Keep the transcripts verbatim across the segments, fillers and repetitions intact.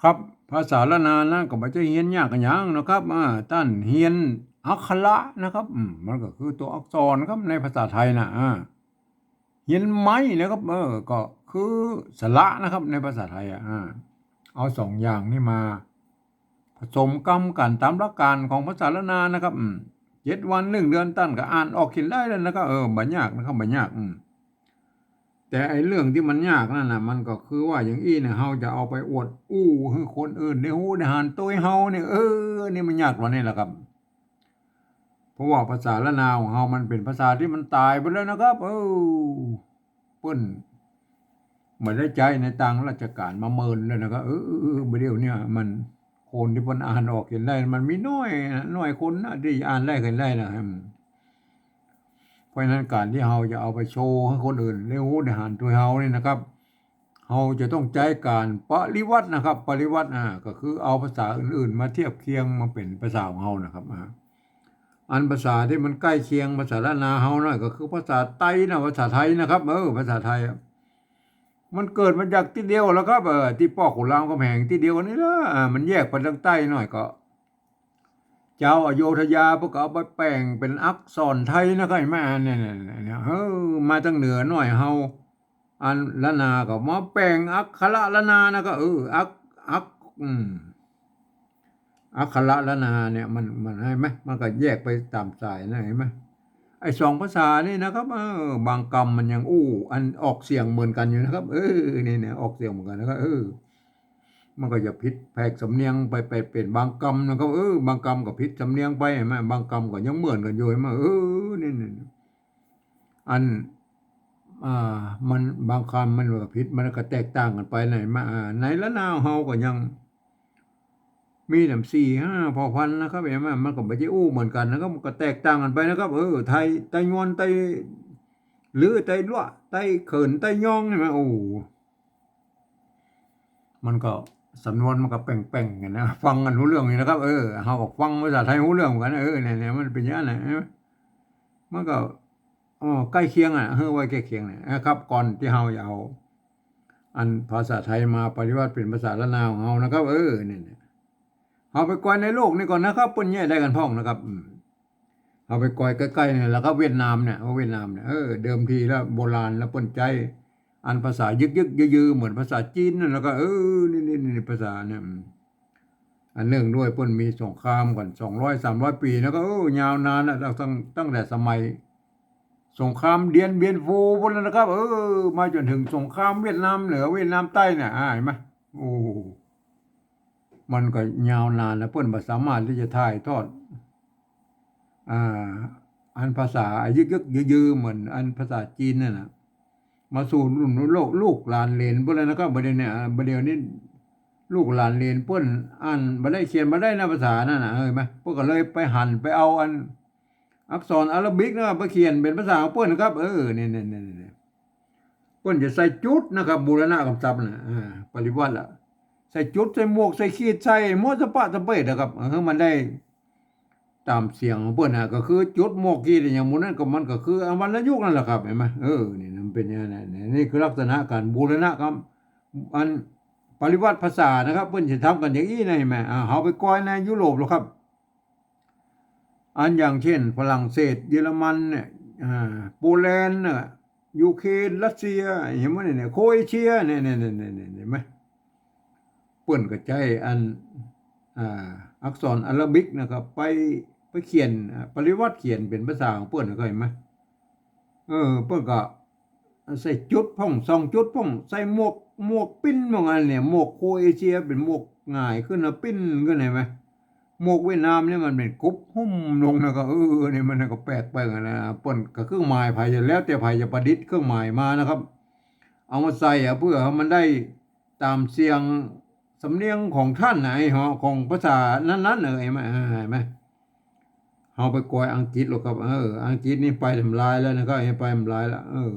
ครับ ภาษาล้านนานั้นก็บ่ใจ้เฮียนยากอะหยังนะครับ อ่า ต้านเฮียนอักขระนะครับ อืม มันก็คือตั๋วอักษรครับ ในภาษาไทยน่ะ อ่า เฮียนไม้นะครับ เออ ก็คือสระนะครับ ในภาษาไทยอะ อ่า เอาสองอย่างนี้มาผสมกำกั๋นต๋ามหลักก๋านของภาษาล้านนานะครับ อืม เจ็ดวันหนึ่งเดือนต้านก็อ่านออกเขียนได้แล้วนะครับ เออ บ่ยากนะครับ บ่ยาก อืม แต่ไอ้เรื่องตี้มันยากนั้นน่ะ มันก็คือว่าอย่างอี้เนี่ย เฮาจะเอาไปอวดอู้หื้อคนอื่นได้ฮู้ได้หันตวยเฮาเนี่ย เออ นี่มันยากกว่านี่แหละครับ เพราะว่าภาษาล้านนาของเฮามันเป๋นภาษาตี้มันต๋ายไปแล้วนะครับ เออ เปิ้นบ่ได้ใจ๊ในตางราชก๋านมาเมินแล้วนะครับ เออ เออ เออ บ่าเดี่ยวเนี่ยมัน คนตี้เปิ้นอ่านออกเขียนได้มันมีน้อยนะ น้อยคนนะ ตี้อ่านได้เขียนได้นะ อืม เพราะฉะนั้นก๋านตี้เฮาจะเอาไปโชว์หื้อคนอื่นได้ฮู้ได้หันตวยเฮานี่นะครับ เฮาจะต้องใจ๊ก๋านปริวรรตนะครับ ปริวรรต อ่า ก็คือเอาภาษาอื่นๆ มาเทียบเคียงมาเป๋นภาษาของเฮานะครับ อ่า อันภาษาตี้มันใก้เคียงภาษาล้านนาเฮาหน้อยก็คือภาษาไตนะ ภาษาไทยนะครับ เออ ภาษาไทยอะ มันเกิดมาจากตี้เดียวแล้วครับ เออ ตี้ป้อขุนรามคำแหงตี้เดียวนี่แหละ อ่า มันแยกไปตางใต้หน้อยก็ จาวอโยธยาเปิ้นก็เอาไปแป๋งเป๋นอักษรไทยนะครับ หันก่อ เนี่ย เนี่ย เนี่ย เออ มาตางเหนือหน้อยเฮา อันล้านนาก็มาแป๋งอักขระล้านนานะครับ เออ อัก อัก อืม อักขระล้านนาเนี่ย มัน มัน หันก่อ มันก็แยกไปต๋ามสายนะ หันก่อ ไอ้สองภาษานี่นะครับ เออ บางกำมันยังอู้ อันออกเสียงเหมือนกั๋นอยู่นะครับ เออ นี่เนี่ย ออกเสียงเหมือนกั๋นนะครับ เออ มันก็จะผิดแผกสำเนียงไป ไปเป๋นบางกำนะครับ เออ บางกำก็ผิดสำเนียงไป หันก่อ บางกำก็ยังเหมือนกั๋นอยู่ หันก่อ เออ นี่ นี่ อัน อ่า มันบางกำมันก็ผิด มันก็แตกต่างกั๋นไปนะ หันก่อ อ่า ในล้านนาเฮาก็ยัง มีแหมสี่ห้าเผ่าพันธุ์นะครับ หันก่อ มันก็บ่ใจ้อู้เหมือนกั๋นนะครับ มันก็แตกต่างกั๋นไปนะครับ เออ ไทย ไตยวน ไตลือ ไตลัวะ ไตเขิน ไตยอง หันก่อ โอ้ มันก็สำนวนมันก็แป่งๆ กั๋นนะ ฟังกั๋นฮู้เรื่องนี่นะครับ เออ เฮาก็ฟังภาษาไทยฮู้เรื่องเหมือนกั๋น เออ เนี่ย เนี่ย มันเป๋นอย่างนั้นแหละ หันก่อ มันก็ อ๋อ ใก้เคียงอะ เออ ว่าใก้เคียงเนี่ยนะครับ ก่อนตี้เฮาจะเอา อันภาษาไทยมาปริวรรตเป๋นภาษาล้านนาของเฮานะครับ เออ เนี่ย เนี่ย เฮาไปกอยในโลกนี่ก่อนนะครับ เปิ้นแยะได้กั๋นพ่องนะครับ อืม เฮาไปกอยใก้ๆ เนี่ยแหละครับ เวียดนามเนี่ย เออ เวียดนามเนี่ย เออ เดิมทีแล้วโบราณแล้วเปิ้นใจ๊อันภาษายึกๆ ยือๆ เหมือนภาษาจีนนั่นแหละครับ เออ นี่ๆ ๆ ภาษาเนี่ย อืม อันเนื่องด้วยเปิ้นมีสงครามกั๋น สองร้อยสามร้อย ปี๋นะครับ เออ ยาวนานนะ ตั้ง ตั้ง ตั้งแต่สมัยสงครามเตียนเบียนโฟปู๊นแล้วนะครับ เออ มาจ๋นเถิงสงครามเวียดนามเหนือ เวียดนามใต้เนี่ย อ่า หันก่อ โอ้ มันก็ยาวนานแล้ว เปิ้นบ่สามารถตี้จะถ่ายทอด อ่า อันภาษายึกๆ ยือๆ เหมือนอันภาษาจีนนั่นน่ะ มาสู่รุ่นลูก ลูกหลานเหลนปู๊นแล้วนะครับ บ่าเดี่ยวเนี่ย อ่า บ่าเดี่ยวนี้ลูกหลานเหลนเปิ้นอ่านบ่ได้เขียนบ่ได้นะ ภาษานั่นน่ะ หันก่อ เปิ้นก็เลยไปหันไปเอาอันอักษรอาราบิกนะ ไปเขียนเป๋นภาษาของเปิ้นนะครับ เออ เนี่ยๆ ๆ ๆ เปิ้นจะใส่จุดนะครับ บูรณะกำศัพท์น่ะ อ่า ปริวรรตอะ ใส่จุด ใส่หมวก ใส่ขีด ใส่หมดสะปะสะเปดนะครับ เออ มันได้ต๋ามเสียงของเปิ้นน่ะ ก็คือจุด หมวก ขีด อะหยังหมู่นั้นก็ มันก็คือวรรณยุกต์นั่นแหละครับ หันก่อ เออ นี่มันเป๋นอย่างนั้น นี่คือลักษณะก๋านบูรณะกำ อันปริวรรตภาษานะครับ เปิ้นจะทำกั๋นอย่างอี้นะ หันก่อ อ่า เฮาไปกอยในยุโรปแล้วครับ อันอย่างเช่น ฝรั่งเศส เยอรมันเนี่ย อ่า โปแลนด์เนี่ย ยูเครน รัสเซีย หันก่อ เนี่ย เนี่ย โครเอเชีย เนี่ย เนี่ย เนี่ย เนี่ย หันก่อ เปิ้นก็ใจ๊อัน อ่า อักษรอาราบิกนะครับ ไป ไปเขียน อ่า ปริวรรตเขียนเป๋นภาษาของเปิ้น หันก่อ เออ เปิ้นก็ ใส่จุดพ่อง สองจุดพ่อง ใส่หมวก หมวกปิ้น หมวกอันเนี่ย หมวกโครเอเชียเป๋นหมวกหงายขึ้นมาปิ้นขึ้น หันก่อ หมวกเวียดนามเนี่ยมันเป๋นกุบหุ้มลง หันก่อ เออ เนี่ยมันก็แปลกไปนะ เปิ้นก็เครื่องหมายใผ แล้วแต่ใผจะประดิษฐ์เครื่องหมายมานะครับ เอามาใส่อะ เปื้อหื้อมันได้ต๋ามเสียง สำเนียงของต้านไหนเหาะ ของภาษานั้นๆ เออ หันก่อ เออ หันก่อ เฮาไปกอยอังกฤษแล้วครับ เออ อังกฤษนี่ไปตำลายแล้วนะครับ ไปตำลายแล้ว เออ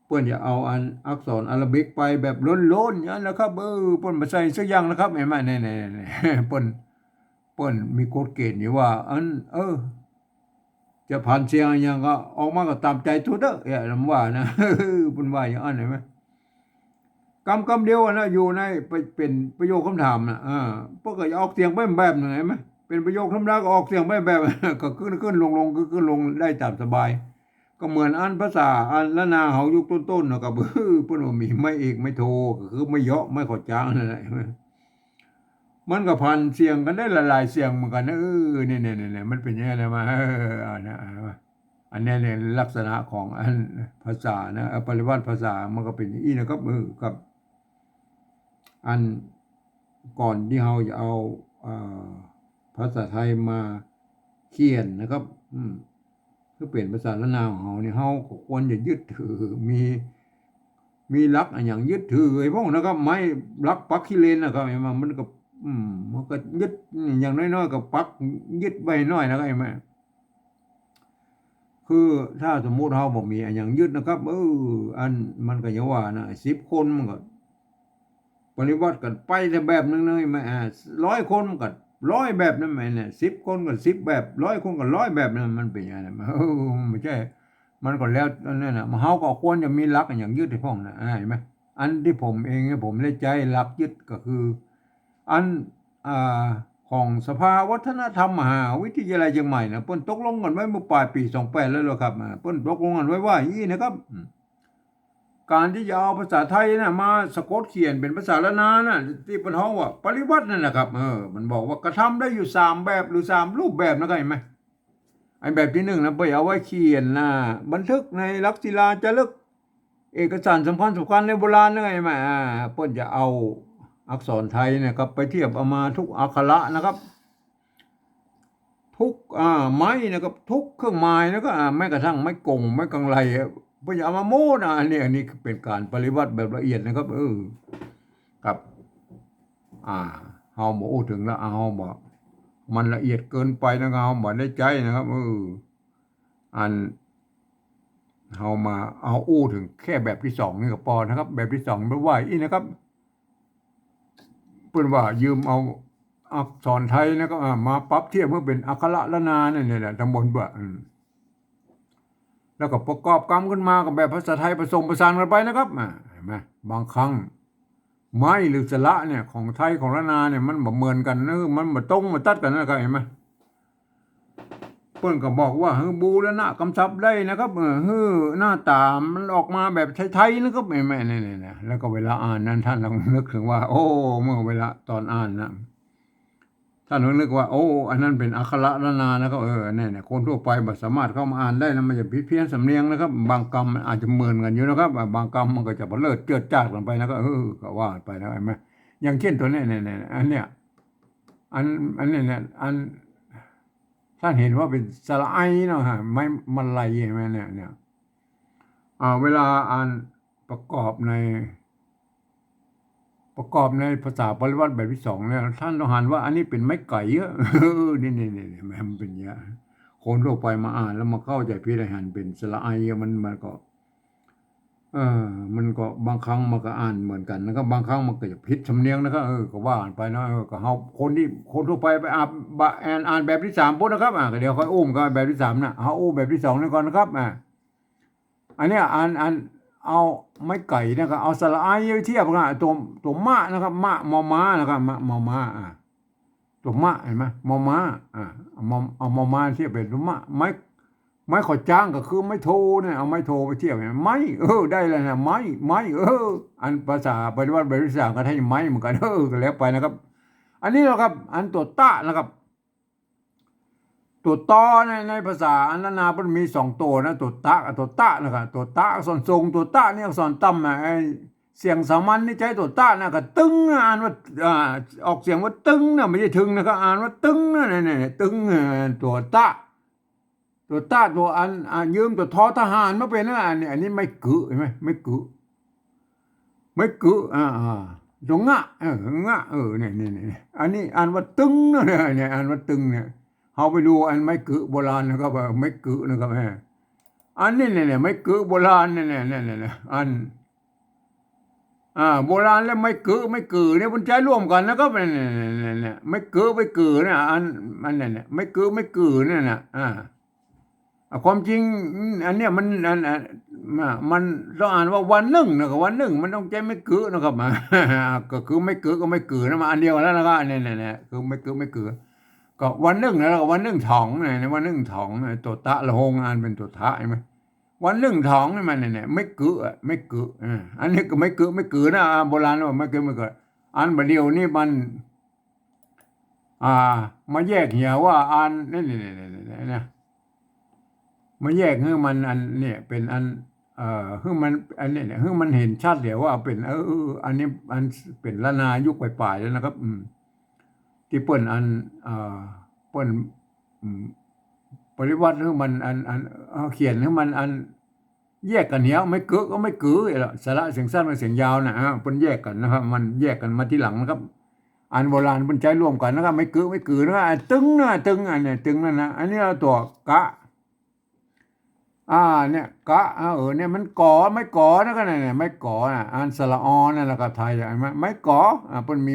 เปิ้นจะเอาอันอักษรอาราบิกไปแบบล้นๆ อย่างนั้นนะครับ เออ เปิ้นบ่ใส่สักอย่างนะครับ หันก่อ เนี่ยๆๆ เปิ้น เปิ้นมีกฎเกณฑ์อยู่ว่า อัน เออ จะผันเสียงอะหยังก็ออกมาก็ต๋ามใจ๋ตุ๊เต๊อะ เอ๊ะ ลำว่านะ เปิ้นว่าอย่างนั้น หันก่อ กำ กำเดียวอะนะ อยู่ใน เป๋น เป๋นประโยคกำถามนะ เออ เปิ้นก็จะออกเสียงไปแบบนึ่ง หันก่อ เป๋นประโยคธรรมดาก็ออกเสียงไปแบบ ก็ขึ้นขึ้นลงลง ขึ้นขึ้นลงได้ต๋ามสบาย ก็เหมือนอันภาษาอันล้านนาเฮายุคต้นๆ นะ ก็ เปิ้นว่ามีไม้เอก ไม้โท ก็คือไม้เหยาะ ไม้ข้อจ๊างนั่นแหละ มันก็ผันเสียงกั๋นได้หลายๆ เสียงเหมือนกั๋นนะ เออ เนี่ยๆๆๆ มันเป๋นอย่างนั้นมา เออ เอานะ เอานะ อันเนี้ยเนี่ยลักษณะของอันภาษานะ เอ่อ ปริวัติภาษามันก็เป๋นอย่างอี้นะครับ เออ ครับ อันก่อนตี้เฮาจะเอา เอ่อ ภาษาไทยมาเขียนนะครับ อืม คือเป๋นภาษาล้านนาของเฮาเนี่ย เฮาก็ควรจะยึดถือ มี มีหลักอะหยังยึดถือไอ้พ่องนะครับ ไม้หลักปักขี้เลนนะครับ หันก่อ มันก็ อืม มันก็ยึด อย่างน้อยๆ ก็ปักยึดไว้หน้อยนะครับ หันก่อ คือถ้าสมมุติเฮาบ่มีอะหยังยึดนะครับ เออ อันมันก็อย่างว่านะ สิบคนมันก็ปริวัติกั๋นไปแต่แบบนึ่งนะ หันก่อ อ่า ร้อยคนมันก็ร้อยแบบนั้นแหมเนี่ย สิบคนก็สิบแบบ ร้อยคนก็ร้อยแบบนั้น มันเป๋นอย่างนั้น เออ มันบ่ใจ้ มันก็แล้วอันนั้นนะ เฮาก็ควรจะมีหลักอะหยังยึดไอ้พ่องนะ อ่า หันก่อ อันตี้ผมเองเนี่ย ผมได้ใจ๊หลักยึดก็คือ อัน อ่า ของสภาวัฒนธรรมมหาวิทยาลัยเชียงใหม่นะ เปิ้นตกลงกั๋นไว้เมื่อป๋ายปี๋สองแปดแล้วแหละครับ อ่า เปิ้นตกลงกั๋นไว้ว่าอย่างอี้นะครับ อืม ก๋านตี้จะเอาภาษาไทยนะมาสะกดเขียนเป๋นภาษาล้านนานะ ตี้เปิ้นฮ้องว่าปริวัตินั่นนะครับ เออ มันบอกว่ากระทำได้อยู่สามแบบหรือสามรูปแบบนะครับ หันก่อ ไอ้แบบตี้นึ่งนะ เปิ้นเอาไว้เขียนนะ บันทึกในหลักศิลาจารึก เอกสารสำคัญสำคัญในโบราณนะ หันก่อ อ่า เปิ้นจะเอาอักษรไทยนะครับ ไปเทียบเอามาทุกอักขระนะครับ ทุก อ่า ไม้นะครับ ทุกเครื่องหมายนะครับ อ่า แม้กระทั่งไม้กง ไม้กังไรอะ เปิ้นจะเอามาหมดนะ อันนี้ อันนี้คือเป๋นก๋านปริวัติแบบละเอียดนะครับ เออ ครับ อ่า เฮาบ่อู้เถิงละ เฮาบ่ มันละเอียดเกินไปนะครับ เฮาบ่ได้ใจ๊นะครับ เออ อัน เฮามาเอาอู้เถิงแค่แบบตี้สองนี่ก็ปอนะครับ แบบตี้สองแปลว่าอี้นะครับ เปิ้นว่ายืมเอาอักษรไทยนะครับ อ่า มาปรับเทียบหื้อเป๋นอักขระล้านนาเนี่ยแหละ ตังบนบ่า อืม แล้วก็ประกอบกำขึ้นมากับแบบภาษาไทยผสมผสานกั๋นไปนะครับ อ่า หันก่อ บางครั้ง ไม้หรือสระเนี่ย ของไทยของล้านนาเนี่ย มันบ่เหมือนกั๋นนะ มันบ่ตรงบ่ตัดกั๋นนะครับ หันก่อ เปิ้นก็บอกว่าหื้อบูรณะกำศัพท์ได้นะครับ เออ หื้อหน้าต๋ามันออกมาแบบไทยๆ นะครับ หันก่อ เนี่ยๆๆ แล้วก็เวลาอ่านนั้น ต้านลองนึกเถิงว่า โอ้ เมื่อเวลาต๋อนอ่านนะ ต้านลองนึกว่า โอ้ อันนั้นเป๋นอักขระล้านนานะครับ เออ เนี่ยๆ คนทั่วไปบ่สามารถเข้ามาอ่านได้นะ มันจะผิดเพี้ยนสำเนียงนะครับ บางกำมันอาจจะเหมือนกั๋นอยู่นะครับ อ่า บางกำมันก็จะเผลอเจิดจ้าดกั๋นไปนะครับ เออ ก็ว่าไปนะ หันก่อ อย่างเช่นตั๋วเนี้ย เนี่ยๆ อันเนี้ย อัน อันนี้เนี่ย อัน ต้านหันว่าเป๋นสระไอเนาะฮะ ไม้มะไลหันก่อ เนี่ย เนี่ย อ่า เวลาอ่านประกอบใน ประกอบในภาษาปริวัติแบบตี้สองเนี่ย ต้านต้องหันว่าอันนี้เป๋นไม้ไก๋อะ เออ นี่ๆๆๆ มันเป๋นอย่างเงี้ย คนทั่วไปมาอ่านแล้วมาเข้าใจ๋ผิด หันเป๋นสระไออะ มัน มันก็ เออ มันก็บางครั้งมันก็อ่านเหมือนกั๋นนะครับ บางครั้งมันก็จะผิดสำเนียงนะครับ เออ ก็ว่ากั๋นไปนะ เออ ก็เฮาคนตี้ คนทั่วไปไปอ่าน บะ อ่าน อ่านแบบตี้สามปุ๊บนะครับ อ่า ก็เดี๋ยวค่อยอู้กั๋นแบบตี้สามนะ เฮาอู้แบบตี้สองนี่ก่อนนะครับ อ่า อันเนี้ย อัน อัน เอาไม้ไก๋นะครับ เอาสระไอไปเทียบกับตั๋ว ตั๋วมะนะครับ มะ มอม้านะครับ มะ มอม้า อ่า ตั๋วมะ หันก่อ มอม้า อ่า เอามอ เอามอม้าเทียบเป๋นตั๋วมะ ไม้ ไม้ข้อจ๊างก็คือไม้โทเนี่ย เอาไม้โทไปเทียบเนี่ย ไม้ เออ ได้แล้วนะ ไม้ ไม้ เออ อันภาษาปริวัติแบบตี้สามก็ใจ๊ไม้เหมือนกั๋น เออ ก็แล้วไปนะครับ อันนี้นะครับ อันตั๋วตะนะครับ ตั๋วตอใน ในภาษาอันล้านนามันมีสองตั๋วนะ ตั๋วตะกับตั๋วตะนะครับ ตั๋วตะอักษรสูง ตั๋วตะนี่อักษรต่ำนะ ไอ้เสียงสามัญนี่ใจ๊ตั๋วตะนะ ก็ตึงนะ อ่านว่า อ่า ออกเสียงว่าตึงนะ บ่ใจ้ตึงนะครับ อ่านว่าตึงนะ เนี่ยๆๆ ตึง เออ ตั๋วตะ ตั๋วตะ ตั๋วอัน อ่า ยืมตั๋วทอทหารมาเป๋นนะ อันนี้ อันนี้ไม้กึ หันก่อ ไม้กึ ไม้กึ อ่า อ่า ตั๋วงะ เออ งะ เออ เนี่ยๆๆ อันนี้อ่านว่าตึงนะ เนี่ย เนี่ย อ่านว่าตึงเนี่ย เฮาไปดูอันไม้กึโบราณนะครับ เออ ไม้กึนะครับ เออ อันนี้เนี่ยๆ ไม้กึโบราณเนี่ยๆๆๆ อัน อ่า โบราณและไม้กึ ไม้กึเนี่ยมันใจ๊ร่วมกั๋นนะครับ เนี่ยๆๆๆ ไม้กึ ไม้กึเนี่ย อัน อันเนี่ยๆ ไม้กึ ไม้กึเนี่ยนะ อ่า ความจริง อืม อันเนี้ยมัน อัน อัน มันต้องอ่านว่าวันนึ่งนะครับ วันนึ่ง มันต้องใจ๊ไม้กึนะครับ ก็คือไม้กึกับไม้กือนะ มันอันเดียวกันแล้วนะครับ เนี่ย เนี่ย เนี่ย คือไม้กึไม้กือ ก็วันนึ่งนะ แล้วก็วันนึ่งถองนะ วันนึ่งถองนะ ตั๋วตะละหงอ่านเป๋นตั๋วทะ ใช่ไหม วันนึ่งถองนี่มันเนี่ย เนี่ย ไม้กึอะ ไม้กึ อ่า อันนี้ก็ไม้กึไม้กือนะ อ่า โบราณว่าไม้กึไม้กือ อันบ่าเดี่ยวนี้มัน อ่า มาแยกเหียว่าอัน นี่ นี่ นี่ นี่ นี่ นี่ มาแยกหื้อมันอันเนี่ยเป๋นอัน เอ่อ หื้อมันอันเนี่ย เนี่ย หื้อมันเห็นชัดเหียว่าเป๋น เออ เออ อันนี้อันเป๋นล้านนายุคปลายๆ แล้วนะครับ อืม ตี้เปิ้นอัน เอ่อ เปิ้น อืม ปริวัติหื้อมันอัน อัน เอาเขียนหื้อมันอัน แยกกั๋นเหีย ไม้กึกับไม้กือ ไอ้ละ สระเสียงสั้นกับเสียงยาวน่ะ อ่า เปิ้นแยกกั๋นนะครับ มันแยกกั๋นมาทีหลังนะครับ อันโบราณเปิ้นใจ๊ร่วมกั๋นนะครับ ไม้กึไม้กือนะครับ อ่า ตึงนะ ตึง อันเนี่ย ตึงนั่นนะ อันนี้เอาตั๋วกะ อ่า เนี่ย กะ อ่า เออ เนี่ย มันก๋อ ไม้ก๋อนะ ก็เนี่ย เนี่ย ไม้ก๋อน่ะ อันสระออนั่นแหละก็ไทยอ่ะ เห็นไหม ไม้ก๋อ อ่า เปิ้นมี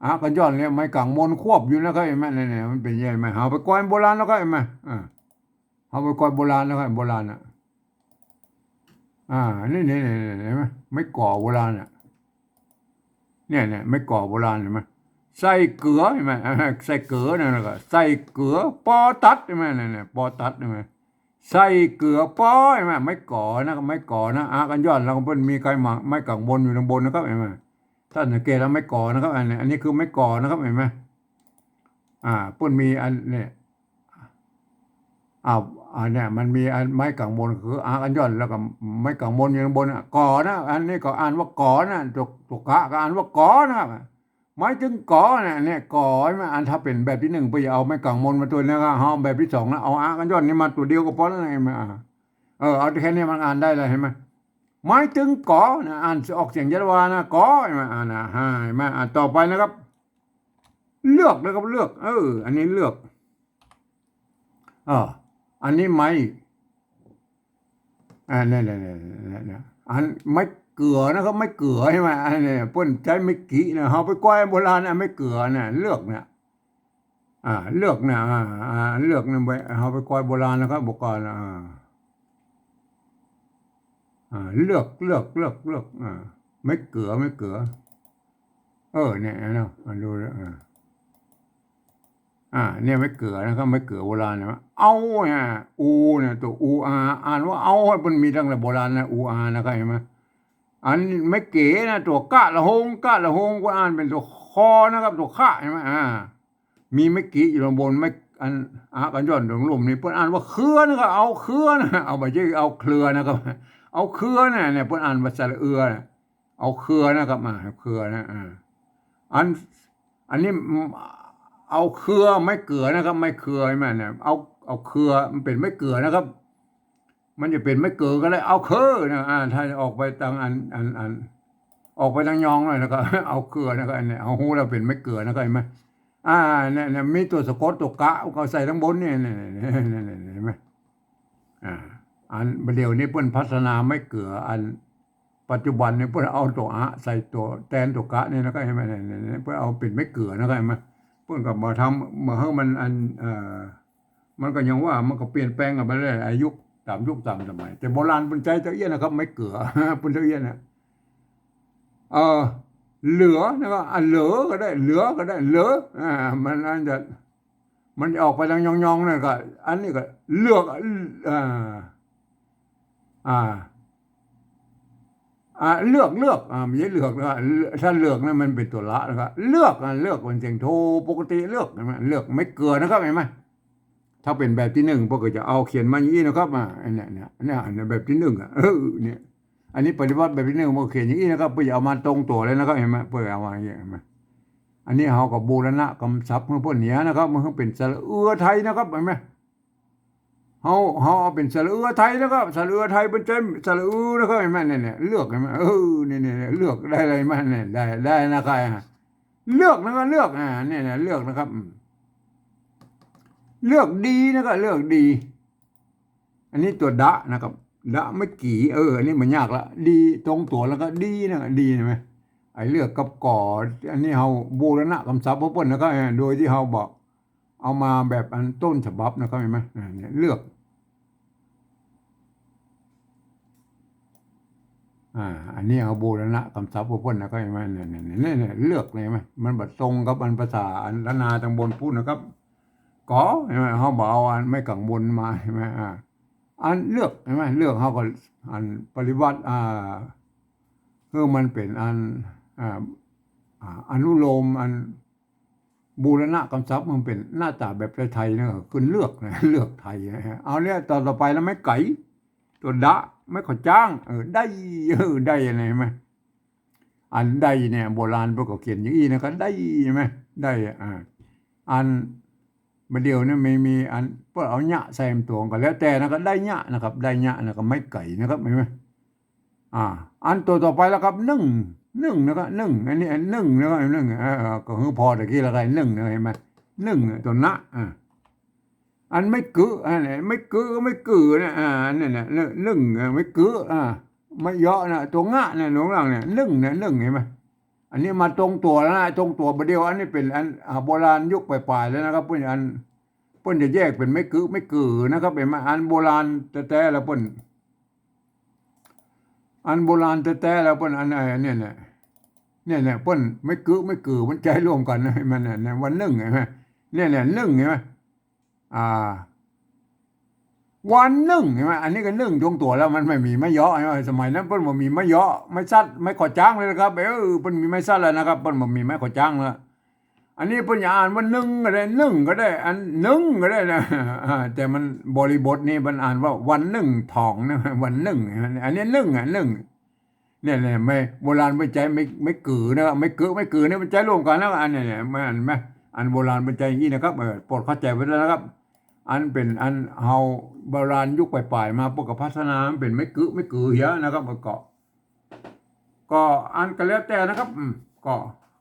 อะ กั๋นย่อนเนี่ย ไม้ก๋างมนควบอยู่นะครับ เห็นไหม เนี่ย เนี่ย มันเป๋นยังไง เฮาไปก้อยโบราณแล้วก็ เห็นไหม อ่า เฮาไปก้อยโบราณแล้วก็ โบราณน่ะ อ่า นี่ นี่ นี่ นี่ เห็นไหม ไม้ก๋อโบราณน่ะ เนี่ย เนี่ย ไม้ก๋อโบราณ เห็นไหม ใส่เกือ เห็นไหม อ่า ใส่เกือนั่นแหละก็ ใส่เกือ ปอตัด เห็นไหม เนี่ย เนี่ย ปอตัด เห็นไหม ใส่เกือปอ เห็นไหม ไม้ก๋อนะครับ ไม้ก๋อนะ อะ กั๋นย่อนแล้วก็เปิ้นมีไก่หมาก ไม้ก๋างมนอยู่ตางบนนะครับ เห็นไหม ต้านสังเกตเอาไม้ก๋อนะครับ อันนี้ อันนี้คือไม้ก๋อนะครับ เห็นไหม อ่า เปิ้นมีอันเนี่ย อ้าว อันเนี่ย มันมีอันไม้ก๋างมน คืออะ กั๋นย่อน แล้วก็ไม้ก๋างมนอยู่ตางบนน่ะ ก๋อนะ อันนี้ก็อ่านว่าก๋อนะ ตั๋ว ตั๋วกะก็อ่านว่าก๋อนะครับ หมายถึงก๋อน่ะ เนี่ย ก๋อ เห็นไหม อันถ้าเป๋นแบบตี้นึ่ง เปิ้นจะเอาไม้ก๋างมนมาตั๋วนะครับ เฮาแบบตี้สองนะ เอาอะ กั๋นย่อนนี่มาตั๋วเดียวก็ปอแล้วนะ เห็นไหม อ่า เออ เอาแค่นี้มันอ่านได้แล้ว เห็นไหม หมายถึงก๋อนะ อ่านออกเสียงยะลาวานะ ก๋อ เห็นไหม อ่า นะ เห็นไหม อ่า ต่อไปนะครับ เลือกนะครับ เลือก เออ อันนี้เลือก เออ อันนี้ไม้ อ่า เนี่ย เนี่ย เนี่ย เนี่ย เนี่ย อันไม้เกือนะครับ ไม้เกือ เห็นไหม อันนี้เปิ้นใจ๊ไม้กึนะ เฮาไปก้อยโบราณนะ ไม้เกือน่ะ เลือกเนี่ย อ่า เลือกเนี่ย อ่า อ่า เลือกเนี่ย ไป เฮาไปก้อยโบราณนะครับ บอกก่อน อ่า อ่า เลือก เลือก เลือก เลือก อ่า ไม้เกือ ไม้เกือ เออ เนี่ย เนาะ มาดูแล้ว อ่า อ่า เนี่ย ไม้เกือนะครับ ไม้เกือโบราณนะ เอาเนี่ย อูเนี่ย ตั๋ว อู อา อ่านว่าเอา เปิ้นมีตั้งแต่โบราณนะ อู อา นะครับ เห็นไหม อันไม้เก๋นะ ตั๋วกะละหง กะละหง ก็อ่านเป๋นตั๋วคอนะครับ ตั๋วคะ เห็นไหม อ่า มีไม้กึอยู่ตางบน ไม้ อัน อะ กั๋นย่อนตางลุ่มนี่ เปิ้นอ่านว่าเครือนะครับ เอาเครือนะ เอา บ่ใจ้เอาเครือนะครับ เอาเครือน่ะ เนี่ย เปิ้นอ่านว่าสระเอือน่ะ เอาเครือนะครับ อ่า เครือนะ อ่า อัน อันนี้ อืม เอาเครือ ไม้เกือนะครับ ไม้เครือ เห็นไหมเนี่ย เอา เอาเครือ มันเป๋นไม้เกือนะครับ มันจะเป๋นไม้เกือก็ได้ เอาเครือนะ อ่า ถ้าออกไปตางอัน อัน อัน ออกไปตางยองหน่อยนะครับ เอาเครือนะครับ อันนี้ เอาฮู้แล้วเป๋นไม้เกือนะครับ เห็นไหม อ่า เนี่ย เนี่ย มีตั๋วสะกดตั๋วกะก็ใส่ตางบนเนี่ย เนี่ย เนี่ย เนี่ย เนี่ย เห็นไหม อ่า อันบ่าเดี่ยวนี้เปิ้นพัฒนาไม้เกือ อันปัจจุบันนี้เปิ้นเอาตั๋วอะใส่ตั๋วแตนตั๋วกะนี่นะครับ เห็นไหม เนี่ย เนี่ย เนี่ย เปิ้นเอาเป๋นไม้เกือนะครับ เห็นไหม เปิ้นก็มาทำ มาหื้อมันอัน เอ่อ มันก็ยังว่ามันก็เปลี่ยนแปลงกั๋นไปเรื่อย อายุต๋ามยุคต๋ามสมัย แต่โบราณเปิ้นใจ๊เต้าเอี้ยนนะครับ ไม้เกือ เปิ้นเต้าเอี้ยนน่ะ เออ เหลือนะครับ อ่ะ เหลือก็ได้ เหลือก็ได้ เหลือ อ่า มันอันจะ มันจะออกไปตางยองๆ นั่นก็ อันนี้ก็เลือก อ่า อ่า อ่า เลือก เลือก อ่า บ่ใจ้เหลือกนะครับ ถ้าเหลือกนะมันเป๋นตั๋วละนะครับ เลือก อ่า เลือกเป๋นเสียงโทปกติ เลือก เห็นไหม เลือกไม้เกือนะครับ เห็นไหม ถ้าเป๋นแบบตี้นึ่ง เปิ้นก็จะเอาเขียนมาอย่างอี้นะครับ อ่า อันเนี้ย เนี่ย เนี่ย อันเนี้ยแบบตี้นึ่งอ่ะ เออ เนี่ย อันนี้ปริวัติแบบตี้นึ่ง เปิ้นเขียนอย่างอี้นะครับ เปิ้นจะเอามาตรงตั๋วเลยนะครับ เห็นไหม เปิ้นเอามาอย่างอี้ เห็นไหม อันนี้เฮาก็บูรณะกำศัพท์หื้อเปิ้นเหียนะครับ มันเป๋นสระเอือไทยนะครับ เห็นไหม เฮา เฮาเอาเป๋นสระเอือไทยนะครับ สระเอือไทยเปิ้นใจ๊สระอือนะครับ เห็นไหม เนี่ย เนี่ย เลือก เห็นไหม เออ เนี่ย เนี่ย เนี่ย เลือกได้เลย เห็นไหม เนี่ย ได้ ได้นะครับ เลือกนะครับ เลือก อ่า เนี่ย เนี่ย เลือกนะครับ อืม เลือกดีนะครับ เลือกดี อันนี้ตั๋วดะนะครับ ดะไม้กึ เออ อันนี้บ่ยากละ ดีตรงตั๋วแล้วก็ดีนะ ดี เห็นไหม ไอ้เลือกกับก๋อ อันนี้เฮาบูรณะกำศัพท์หื้อเปิ้นนะครับ เออ โดยตี้เฮาบ่ เอามาแบบอันต้นฉบับนะครับ เห็นไหม อ่า เนี่ย เลือก อ่า อันนี้เอาบูรณะกำศัพท์เปิ้นนะ ก็หันก่อ เนี่ย เนี่ย เนี่ย เนี่ย เลือก เนี่ย หันก่อ มันบ่ตรงกับอันภาษาอันล้านนาตางบนพูดนะครับ ก๋อ หันก่อ เฮาบ่เอาอันไม้กังบนมา หันก่อ อ่า อันเลือก หันก่อ เลือก เฮาก็อันปริวรรต อ่า คือมันเป๋นอัน อ่า อ่า อนุโลม อันบูรณะกำศัพท์มันเป๋นหน้าต๋าแบบไทยๆ นะ คือเลือกนะ เลือกไทยนะฮะ เอาเนี่ย ต๋อนต่อไปแล้วไม้ไก๋ ตั๋วดะ ไม้ขอจ้าง เออ ได้ เออ ได้ หันก่อ หันก่อ อันได้เนี่ย โบราณเปิ้นก็เขียนอย่างอี้นะ ก็ได้ หันก่อ ได้ อ่า อันบ่าเดี่ยวเนี่ยมี มีอันเปิ้นเอาเยียะใส่ตั๋วก็แล้วแต่นะ ก็ได้เยียะนะครับ ได้เยียะนะ ก็ไม้ไก๋นะครับ หันก่อ อ่า อันตั๋วต่อไปแล้วครับ นึ่ง นึ่งนะครับ นึ่ง อันนี้ อันนึ่งนะครับ นึ่ง เออ เออ ก็คือผ่อตะกี้แล้วไง นึ่งนะ หันก่อ นึ่ง ตั๋วนะ อ่า อันไม้กึ๊ อันนี้ ไม้กึ๊ ไม้กึ๊เนี่ย อ่า อันนี้เนี่ย นึ่ง นึ่ง อ่า ไม้กึ๊ อ่า ไม้เยาะนะ ตั๋วงะเนี่ย หนุนหลังเนี่ย นึ่งเนี่ย นึ่ง หันก่อ อันนี้มาตรงตั๋วแล้วนะ ตรงตั๋วบ่าเดี่ยว อันนี้เป๋นอัน อ่า โบราณยุคป๋ายๆ แล้วนะครับ เปิ้นอัน เปิ้นจะแยกเป๋นไม้กึ๊ ไม้กึ๊นะครับ หันก่อ อันโบราณแต๊ๆ แล้วเปิ้น อันโบราณแต๊ๆ แล้วเปิ้น อัน ไอ้เนี่ย เนี่ย เนี่ย เนี่ย เปิ้นไม้กึ๊ ไม้กึ๊ มันใจ๊ร่วมกั๋นนะ หันก่อ เนี่ย เนี่ย วันนึ่ง หันก่อ เนี่ย เนี่ย นึ่ง หันก่อ อ่า วันนึ่ง หันก่อ อันนี้ก็นึ่งตรงตั๋วแล้ว มันบ่มีไม้เยาะ หันก่อ สมัยนั้นเปิ้นบ่มีไม้เยาะ ไม้สัตว์ ไม้ขอจ้างเลยนะครับ เออ เปิ้นมีไม้สัตว์แล้วนะครับ เปิ้นบ่มีไม้ขอจ้างแล้ว อันนี้เปิ้นจะอ่านว่านึ่งก็ได้ นึ่งก็ได้ อันนึ่งก็ได้นะ อ่า แต่มันบริบทนี่มันอ่านว่าวันนึ่งถองนะ วันนึ่ง อันนี้นึ่งอ่ะ นึ่ง เนี่ย เนี่ย ไม้โบราณเปิ้นใจ๊ไม้ ไม้กึ๊นะครับ ไม้กึ๊ ไม้กึ๊เนี่ยมันใจ๊ร่วมกั๋นนะ อันเนี่ย เนี่ย มัน อัน อันโบราณเปิ้นใจ๊อย่างอี้นะครับ เออ โปรดเข้าใจ๋ไว้ด้วยนะครับ อันเป๋นอันเฮาโบราณยุคป๋ายๆ มา เปิ้นก็พัฒนามันเป๋นไม้กึ๊ ไม้กึ๊เหียนะครับ ก็ ก็อันก็แล้วแต่นะครับ อืม ก็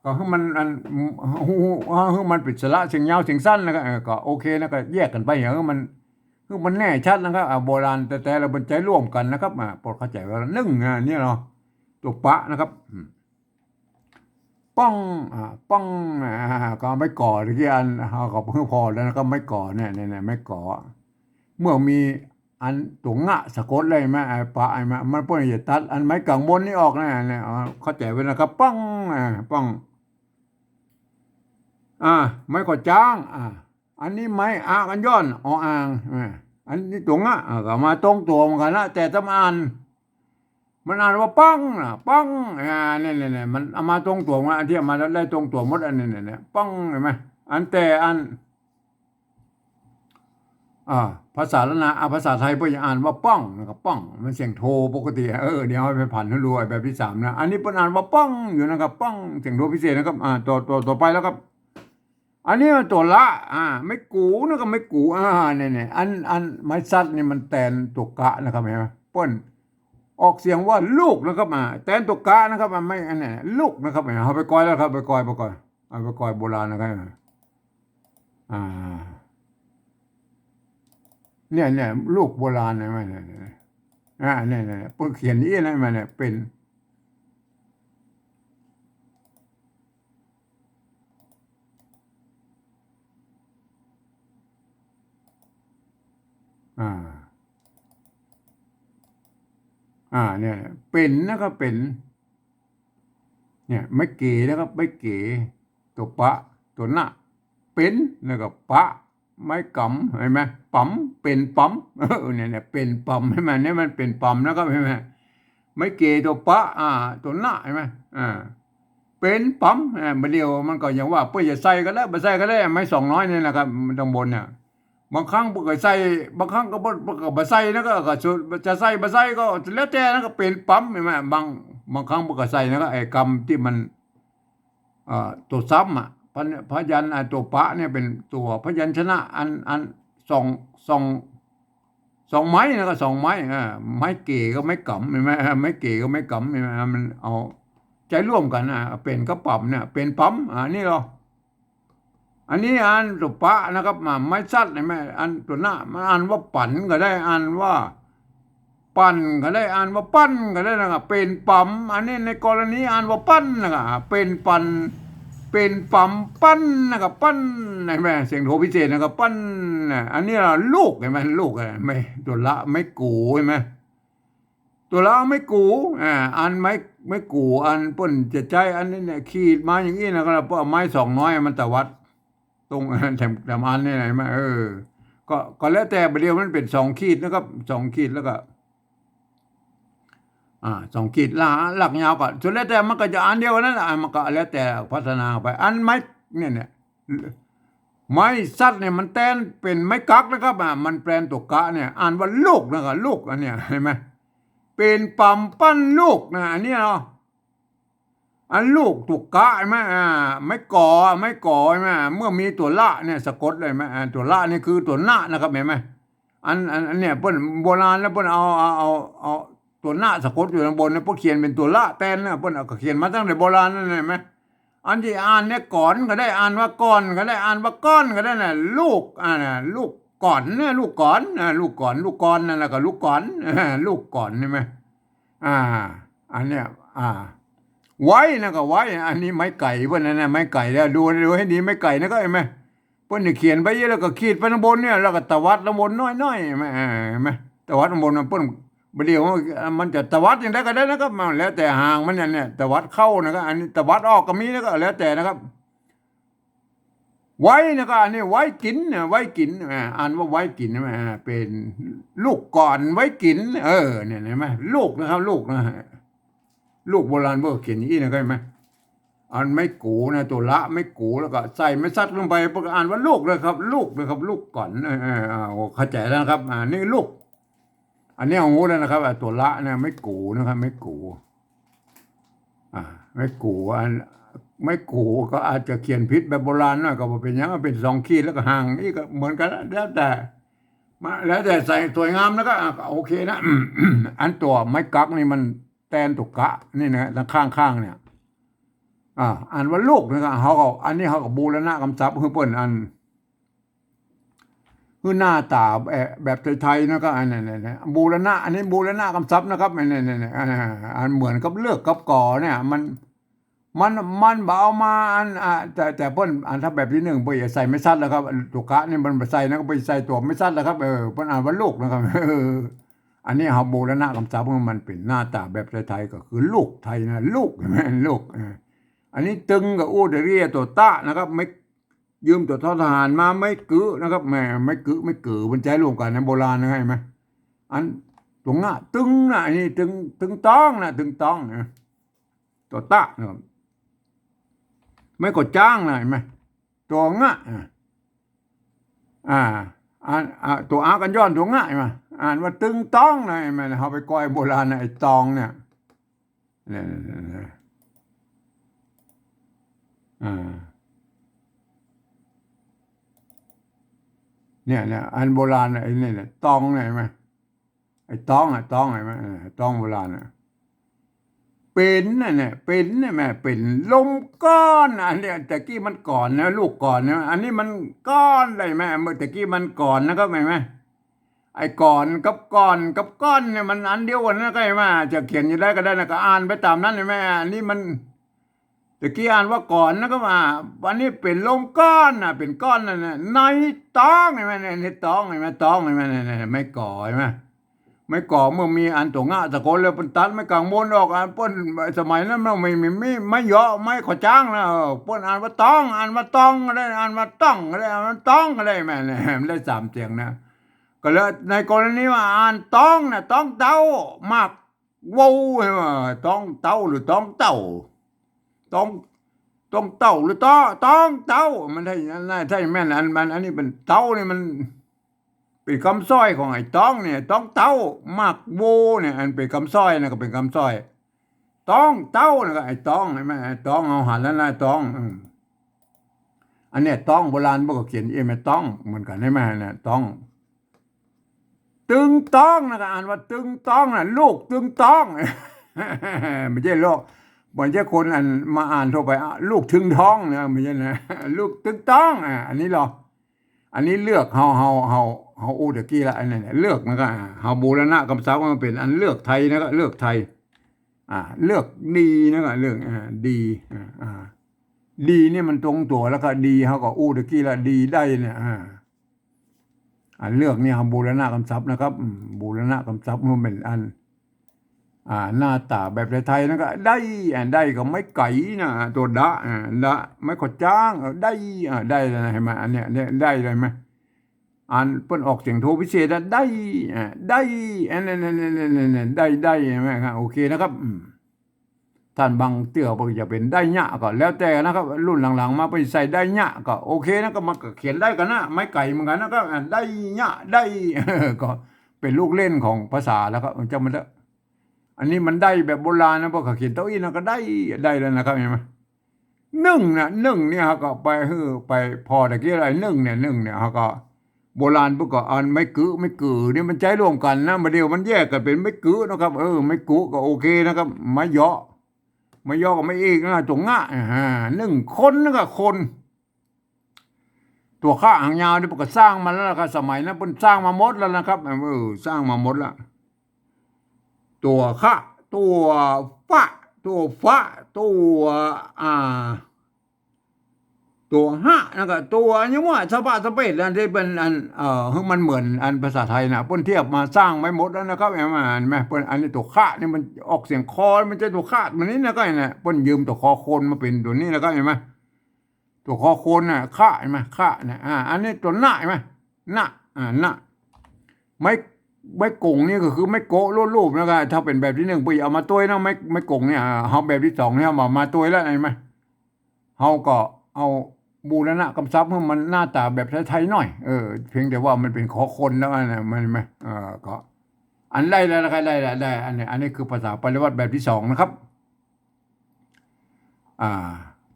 ก็หื้อมันอัน หื้อ หื้อมันเป๋นสระเสียงยาวเสียงสั้นนะครับ เออ ก็โอเคนะ ก็แยกกั๋นไป หื้อมัน หื้อมันแน่ชัดนะครับ อ่า โบราณแต๊ๆ แล้วเปิ้นใจ๊ร่วมกั๋นนะครับ อ่า โปรดเข้าใจ๋ไว้นึ่ง อ่า เนี่ยเนาะ ตั๋วปะนะครับ อืม ป้อง อ่า ป้อง อ่า ก็ไม้ก๋อ ตะกี้อัน อ่า ก็หื้อผ่อแล้วนะครับ ไม้ก๋อเนี่ย เนี่ย เนี่ย ไม้ก๋อ เมื่อมีอันตั๋วงะสะกดเลยหันก่อ ไอ้ปะ ไอ้มะ มันเปิ้นจะตัด อันไม้กังบนนี่ออกนะ เนี่ย อ่า เข้าใจ๋ไว้นะครับ ป้อง อ่า ป้อง อ่า ไม้ขอจ้าง อ่า อันนี้ไม้อะกั๋นย่อน ออ่าง อ่า อันนี้ตั๋วงะ อ่า ก็มาตรงตั๋วเหมือนกั๋นนะ แต่ต๋อนอ่าน มันอ่านว่าป้องนะ ป้อง อ่า เนี่ย เนี่ย เนี่ย มันเอามาตรงตั๋วนะ อันตี้เอามาแล้วได้ตรงตั๋วหมด อันนี้ เนี่ย เนี่ย ป้อง หันก่อ อันแต่อัน อ่า ภาษาล้านนา อ่า ภาษาไทยเปิ้นจะอ่านว่าป้องนะครับ ป้อง มันเสียงโทปกติ เออ เดี๋ยวเอาไปผันหื้อดู ไอ้แบบตี้สามนะ อันนี้เปิ้นอ่านว่าป้องอยู่นะครับ ป้อง เสียงโทพิเศษนะครับ อ่า ตั๋ว ตั๋ว ตั๋วไปแล้วครับ อันนี้ตั๋วละ อ่า ไม้กู๋นะครับ ไม้กู๋ อ่า เนี่ย เนี่ย อัน อันไม้สัตว์นี่มันแตนตั๋วกะนะครับ หันก่อ เปิ้นออกเสียงว่าลูกนะครับ อ่า แตนตั๋วกะนะครับ อ่า ไม้ อันนี้ ลูกนะครับ อ่า เอาไปกอยแล้วครับ ไปกอย ไปกอย เอาไปกอยโบราณนะครับ อ่า เนี่ย เนี่ย ลูกโบราณนะ เนี่ย เนี่ย อ่า เนี่ย เนี่ย เปิ้นเขียนอย่างอี้นะ เนี่ย เป๋น อ่า อ่า เนี่ย เป๋นนะครับ เป๋น เนี่ย ไม้เก๋นะครับ ไม้เก๋ ตั๋วปะ ตั๋วนะ เป๋น แล้วก็ปะ ไม้ก๋ำ หันก่อ ป๋ำ เป๋นป๋ำ เออ เนี่ย เนี่ย เป๋นป๋ำ หันก่อ เนี่ย มันเป๋นป๋ำนะครับ หันก่อ ไม้เก๋ตั๋วปะ อ่า ตั๋วนะ หันก่อ อ่า เป๋นป๋ำ อ่า บ่าเดี่ยวมันก็ยังว่า เปิ้นจะใส่ก็ได้ บ่ใส่ก็ได้ ไม้สองน้อยนี่นะครับ มันตางบนเนี่ย บางครั้งเปิ้นก็ใส่ บางครั้งก็บ่ เปิ้นก็บ่ใส่นะ ก็ ก็จะใส่บ่ใส่ก็แล้วแต่นะ ก็เป๋นป๋ำ หันก่อ บาง บางครั้งเปิ้นก็ใส่นะ ก็ไอ้กำตี้มัน เอ่อ ตั๋วซ้ำอะ พะ พยัญชนะ ตั๋วปะเนี่ยเป๋นตั๋วพยัญชนะอัน อันสอง สอง สองไม้นะ ก็สองไม้ อ่า ไม้เก๋กับไม้ก๋ำ หันก่อ ไม้เก๋กับไม้ก๋ำ หันก่อ มันเอาใจ๊ร่วมกั๋นนะ เป๋นกับป๋ำเนี่ย เป๋นป๋ำ อ่า นี่เหรอ อันนี้อันตั๋วปะนะครับ อ่า ไม้สัตว์ หันก่อ อันตั๋วนะ มันอ่านว่าปั๋นก็ได้ อ่านว่า ปั่นก็ได้ อ่านว่าปั้นก็ได้นะครับ เป๋นป๋ำ อันนี้ในกรณีอ่านว่าปั้นนะครับ เป๋นปั่น เป๋นป๋ำปั้นนะครับ ปั้น หันก่อ เสียงโทพิเศษนะครับ ปั้นนะ อันนี้ลูก หันก่อ ลูก หันก่อ ตั๋วละ ไม้กู๋ หันก่อ ตั๋วละไม้กู อ่า อันไม้ ไม้กู อันเปิ้นจะใจ๊อันนี้เนี่ย ขีดมาอย่างอี้นะ ก็เปิ้นเอาไม้สองน้อยมันตวัด ตรง แถม แถมอันนี่นะ เห็นไหม เออ ก็ ก็แล้วแต่ บ่าเดี่ยวมันเป๋นสองขีดนะครับ สองขีดแล้วก็ อ่า สองขีด ละ ลากยาวก็ สุดแล้วแต่ มันก็จะอันเดียวกันนั่นแหละ อ่ะ มันก็แล้วแต่พัฒนาไป อันไม้เนี่ย เนี่ย ไม้สัตว์เนี่ยมันแตนเป๋นไม้กั๊กนะครับ อ่ะ มันแปลนตั๋วกะเนี่ย อ่านว่าลูกนะครับ ลูก อันเนี้ย เห็นไหม เป๋นปำปั้นลูกนะ อันเนี้ยเนาะ อันลูกตั๋วกะ เห็นไหม อ่า ไม้ก๋อ ไม้ก๋อ เห็นไหม เมื่อมีตั๋วละเนี่ยสะกดเลย เห็นไหม อ่า ตั๋วละนี่คือตั๋วนะนะครับ เห็นไหม อัน อัน อันเนี่ยเปิ้นโบราณแล้วเปิ้นเอา เอา เอา เอาตั๋วนะสะกดอยู่ข้างบนเนี่ย เปิ้นเขียนเป๋นตั๋วละแตนนะ เปิ้นเอา ก็เขียนมาตั้งแต่โบราณนั่น เห็นไหม อันตี้อ่านเนี่ยก๋อนก็ได้ อ่านว่าก่อนก็ได้ อ่านว่าก้อนก็ได้นะ ลูก อ่า นะ ลูกก๋อนเนี่ย ลูกก๋อน อ่า ลูกก๋อน ลูกกอนนั่นแหละก็ลูกก๋อน ลูกก๋อน เห็นไหม อ่า อันเนี้ย อ่า ไว้นะก็ไว้ อันนี้ไม้ไก่เปิ้นนะ ไม้ไก่แล้ว ดู ดูให้ดี ไม้ไก่นะก็ เห็นไหม เปิ้นจะเขียนไปเยอะแล้วก็ขีดไปข้างบนเนี่ย แล้วก็ตวัดข้างบนน้อยๆ เห็นไหม อ่า เห็นไหม ตวัดข้างบนมันเปิ้น บ่าเดี่ยวมันจะตวัดอย่างใดก็ได้นะครับ มันแล้วแต่ห่างมันเนี่ย เนี่ย ตวัดเข้านะครับ อันนี้ตวัดออกก็มีนะครับ แล้วแต่นะครับ ไว้นะครับ อันนี้ไว้กิ๋นนะ ไว้กิ๋น อ่า อ่านว่าไว้กิ๋น อ่า เป๋นลูกก๋อนไว้กิ๋น เออ เนี่ย เห็นไหม ลูกนะครับ ลูกนะ ลูกโบราณเปิ้นเขียนอย่างอี้นะ เข้าใจ๋ไหม อันไม้กูนะ ตั๋วละไม้กู แล้วก็ใส่ไม้สัตว์ลงไป เปิ้นก็อ่านว่าลูกนะครับ ลูกนะครับ ลูกก๋อน เออ เออ อ่า โอ้ เข้าใจ๋แล้วนะครับ อ่า นี่ลูก อันนี้ฮู้แล้วนะครับ อ่า ตั๋วละเนี่ย ไม้กูนะครับ ไม้กู อ่า ไม้กู อัน ไม้กูก็อาจจะเขียนผิดแบบโบราณหน่อย ก็บ่เป๋นหยัง เป๋นสองขีดแล้วก็ห่าง อี้ก็เหมือนกั๋น แล้วแต่ มา แล้วแต่ใส่สวยงามนะครับ อ่า ก็โอเคนะ อันตั๋วไม้กั๊กนี่มันแตนตั๋วกะนี่นะ ข้างๆ เนี่ย อ่า อ่านว่าลูกนะครับ เฮาก็ อันนี้เฮาก็บูรณะกำศัพท์หื้อเปิ้น อัน หื้อหน้าต๋าแบบ แบบไทยๆ นะครับ อันนี้ นี่ นี่ บูรณะ อันนี้บูรณะกำศัพท์นะครับ นี่ นี่ นี่ อ่า อันเหมือนกับเลือกกับก่อเนี่ย มัน มัน มันบ่เอามาอัน อ่า แต่ แต่เปิ้น อันถ้าแบบตี้นึ่ง เปิ้นจะใส่ไม้สัตว์แล้วครับ ตั๋วกะนี่มันบ่ใส่นะ ก็ไปใส่ตั๋วไม้สัตว์แล้วครับ เออ เปิ้นอ่านว่าลูกนะครับ เออ อันนี้เฮาบูรณะกำศัพท์ มันเป๋นหน้าต๋าแบบไทยๆ ก็คือลูกไทยนะ ลูก เห็นไหม ลูก เออ อันนี้ตึงก็อู้เดี๋ยวเรียกตั๋วตะนะครับ ไม้ ยืมตั๋วทอทหารมา ไม้กึนะครับ แหม ไม้กึ ไม้กึ มันใจ๊ร่วมกั๋นนะ โบราณนะ เห็นไหม อันตั๋วงะ ตึงนะ อันนี้ตึง ตึงต๊องนะ ตึงต๊องนะ ตั๋วตะนะครับ ไม้ก่อจ๊างนะ เห็นไหม ตั๋วงะ อ่า อ่า อ่าน อ่า ตั๋วอากั๋นย้อน ตั๋วงะ เห็นไหม อ่านว่าตึงต๊องนะ เห็นไหม เฮาไปก้อยโบราณนะ ไอ้ตองเนี่ย เนี่ย เนี่ย เนี่ย อ่า เนี่ย เนี่ย อันโบราณน่ะ ไอ้เนี่ย เนี่ย ตองเนี่ย เห็นไหม ไอ้ตองอ่ะ ตอง เห็นไหม เออ ตองโบราณน่ะ เป๋นน่ะเนี่ย เป๋นน่ะแม่ เป๋นลมก้อนน่ะ อันเนี้ย ตะกี้มันก่อนนะ ลูกก่อนนะ อันนี้มันก้อนได้ไหม เมื่อตะกี้มันก่อนนะครับ เห็นไหม ไอ้ก่อนกับก่อนกับก้อนเนี่ยมันอันเดียวกั๋นนะ ก็เห็นไหม จะเขียนอย่างใดก็ได้นะ ก็อ่านไปต๋ามนั้น เห็นไหม อันนี้มัน ตะกี้อ่านว่าก่อนนะ ก็ว่า อันนี้เป๋นลมก้อนน่ะ เป๋นก้อนนั่นน่ะ ในต๊อง เห็นไหมเนี่ย ในต๊อง เห็นไหม ต๊อง เห็นไหมเนี่ย เนี่ย ไม้ก่อ เห็นไหม ไม้ก่อ เมื่อมีอันตั๋วงะสะกดแล้ว เปิ้นตัดไม้ก๋างบนออก อันเปิ้น สมัยนั้นมันไม่ ไม่ ไม่ ไม้เยาะ ไม้ก่อจ๊างนะ เออ เปิ้นอ่านว่าต๊อง อ่านว่าตองก็ได้ อ่านว่าต้องก็ได้ อ่านว่าต๊องก็ได้ แม่เนี่ย มันได้สามเสียงนะ ก็เลยในกรณีว่าอ่านต๊องน่ะ ต๊องเต๊า มาก โว้ว ใช่ไหม ต๊องเต๊าหรือต๊องเต้า ต๊อง ต๊องเต้าหรือต๊อ ต๊องเต๊า มันใช่ ใช่แม่น อัน มัน อันนี้เป๋นเต๊านี่ มันเป๋นกำซ้อยของไอ้ต๊องเนี่ย ต๊องเต๊า มากโว้วเนี่ย อันเป๋นกำซ้อยนะ ก็เป๋นกำซ้อย ต๊องเต๊านะ ก็ไอ้ต๊อง ใช่ไหม ไอ้ต๊อง เฮาหันแล้วนะ ต๊อง อืม อันเนี้ยต๊องโบราณเปิ้นก็เขียนเองแม่ต๊องเหมือนกั๋น ใช่ไหมเนี่ย ต๊อง ตึงต๊องนะ ก็อ่านว่าตึงต๊องนะ ลูกตึงต๊อง ไม่ใช่ลูก ไม่ใช่คนอันมาอ่านทั่วไป อ่ะ ลูกตึงต๊องนะ ไม่ใช่นะ ลูกตึงต๊อง อ่ะ อันนี้เหรอ อันนี้เลือก เฮา เฮา เฮา เฮาอู้ตะกี้ละ อันนี้เนี่ย เลือกนะ ก็ อ่ะ เฮาบูรณะกำศัพท์มันเป๋นอันเลือกไทยนะ ก็เลือกไทย อ่า เลือกดีนะ ก็เลือก อ่า ดี อ่า อ่า ดีเนี่ยมันตรงตั๋วแล้วก็ดี เฮาก็อู้ตะกี้ละ ดีได้เนี่ย อ่า อันเลือกเนี่ย เฮาบูรณะกำศัพท์นะครับ อืม บูรณะกำศัพท์มันเป๋นอัน อ่า หน้าต๋าแบบไทยๆ นั่นก็ได้ อ่า ได้ก็ไม้ไก๋นะ ตั๋วดะ อ่า ดะ ไม้ขอดจ๊าง เออ ได้ อ่า ได้แล้วนะ หันก่อ อันเนี้ย เนี่ย ได้แล้ว หันก่อ อันเปิ้นออกเสียงโทพิเศษนะ ได้ อ่า ได้ อันนั้น ได้ ได้ หันก่อ โอเคนะครับ อืม ต้านบางเตื้อเปิ้นจะเป๋นได้เยียะก็แล้วแต่นะครับ รุ่นหลังๆ มาเปิ้นใส่ได้เยียะก็โอเคนะ ก็มันก็เขียนได้กั๋นนะ ไม้ไก๋เหมือนกั๋นนะครับ อ่า ได้เยียะ ได้ ก็เป๋นลูกเล่นของภาษาแล้วครับ เจ้ามันเถอะ อันนี้มันได้แบบโบราณนะ เพราะเขาเขียนเต้าอี้นะก็ได้ ได้แล้วนะครับ หันก่อ นึ่งนะ นึ่งเนี่ย เฮาก็ไป หื้อ ไป ผ่อตะกี้อะไร นึ่งเนี่ย นึ่งเนี่ย เฮาก็ โบราณเปิ้นก็อันไม้กึ๊ ไม้กึ๊นี่มันใจ๊ร่วมกั๋นนะ บ่าเดี่ยวมันแยกกั๋นเป๋นไม้กึ๊นะครับ เออ ไม้กึ๊ก็โอเคนะครับ ไม้เยาะ ไม้เยาะกับไม้เอกนะ ตั๋วงะ อ่า นึ่งคนนะครับ คน ตั๋วขะหางยาวนี่เปิ้นก็สร้างมาแล้วนะครับ สมัยนั้นเปิ้นสร้างมาหมดแล้วนะครับ เออ สร้างมาหมดแล้ว ตั๋วขะ ตั๋วฟะ ตั๋วฟะ ตั๋ว อ่า ตั๋วหะ แล้วก็ตั๋วหยังวะ สะบะสะเปดนะ ตี้เป๋นอัน เอ่อ หื้อมันเหมือนอันภาษาไทยนะ เปิ้นเทียบมาสร้างไว้หมดแล้วนะครับ หันก่อ หันก่อ เปิ้น อันนี้ตั๋วขะนี่มันออกเสียงคอ มันใจ๊ตั๋วขะ ตั๋วนี้นะครับ หันก่อ เปิ้นยืมตั๋วคอคนมาเป๋นตั๋วนี้นะครับ หันก่อ ตั๋วคอคนน่ะ ขะ หันก่อ ขะนะ อ่า อันนี้ตั๋วนะ หันก่อ นะ อ่า นะ ไม้ ไม้ก๋งนี่ก็คือไม้โก๊ะรูปๆ นะครับ ถ้าเป๋นแบบตี้นึ่ง เปิ้นเอามาตวยนะ ไม้ ไม้ก๋งเนี่ย อ่า เฮาแบบตี้สองเนี่ย เอามาตวยแล้ว หันก่อ เฮาก็เอาบูรณะกำศัพท์หื้อมันหน้าต๋าแบบไทยๆ หน่อย เออ เพียงแต่ว่ามันเป๋นคอคนแล้วนะ มัน มัน เออ ก็ อันได้แล้วนะครับ ได้แล้ว ได้ อันนี้ อันนี้คือภาษาปริวรรตแบบตี้สองนะครับ อ่า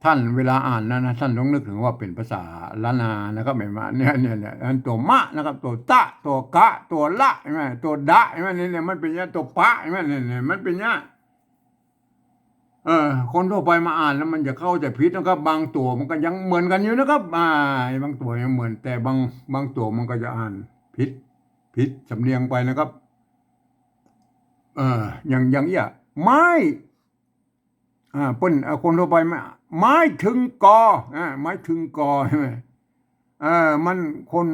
ต้านเวลาอ่านนะ นะ ต้านต้องนึกเถิงว่าเป๋นภาษาล้านนานะครับ หันก่อ เนี่ย เนี่ย เนี่ย อันตั๋วมะนะครับ ตั๋วตะ ตั๋วกะ ตั๋วละ หันก่อ ตั๋วดะ หันก่อ เนี่ย เนี่ย มันเป๋นเยียะ ตั๋วปะ หันก่อ เนี่ย เนี่ย มันเป๋นเยียะ เออ คนทั่วไปมาอ่านแล้วมันจะเข้าใจ๋ผิดนะครับ บางตั๋วมันก็ยังเหมือนกั๋นอยู่นะครับ อ่า บางตั๋วยังเหมือน แต่บาง บางตั๋วมันก็จะอ่านผิด ผิดสำเนียงไปนะครับ เออ อย่าง อย่างเอี้ย ไม้ อ่า เปิ้น เอ่อ คนทั่วไปมา ไม้ตึงกอ อ่า ไม้ตึงกอ หันก่อ เออ มัน คน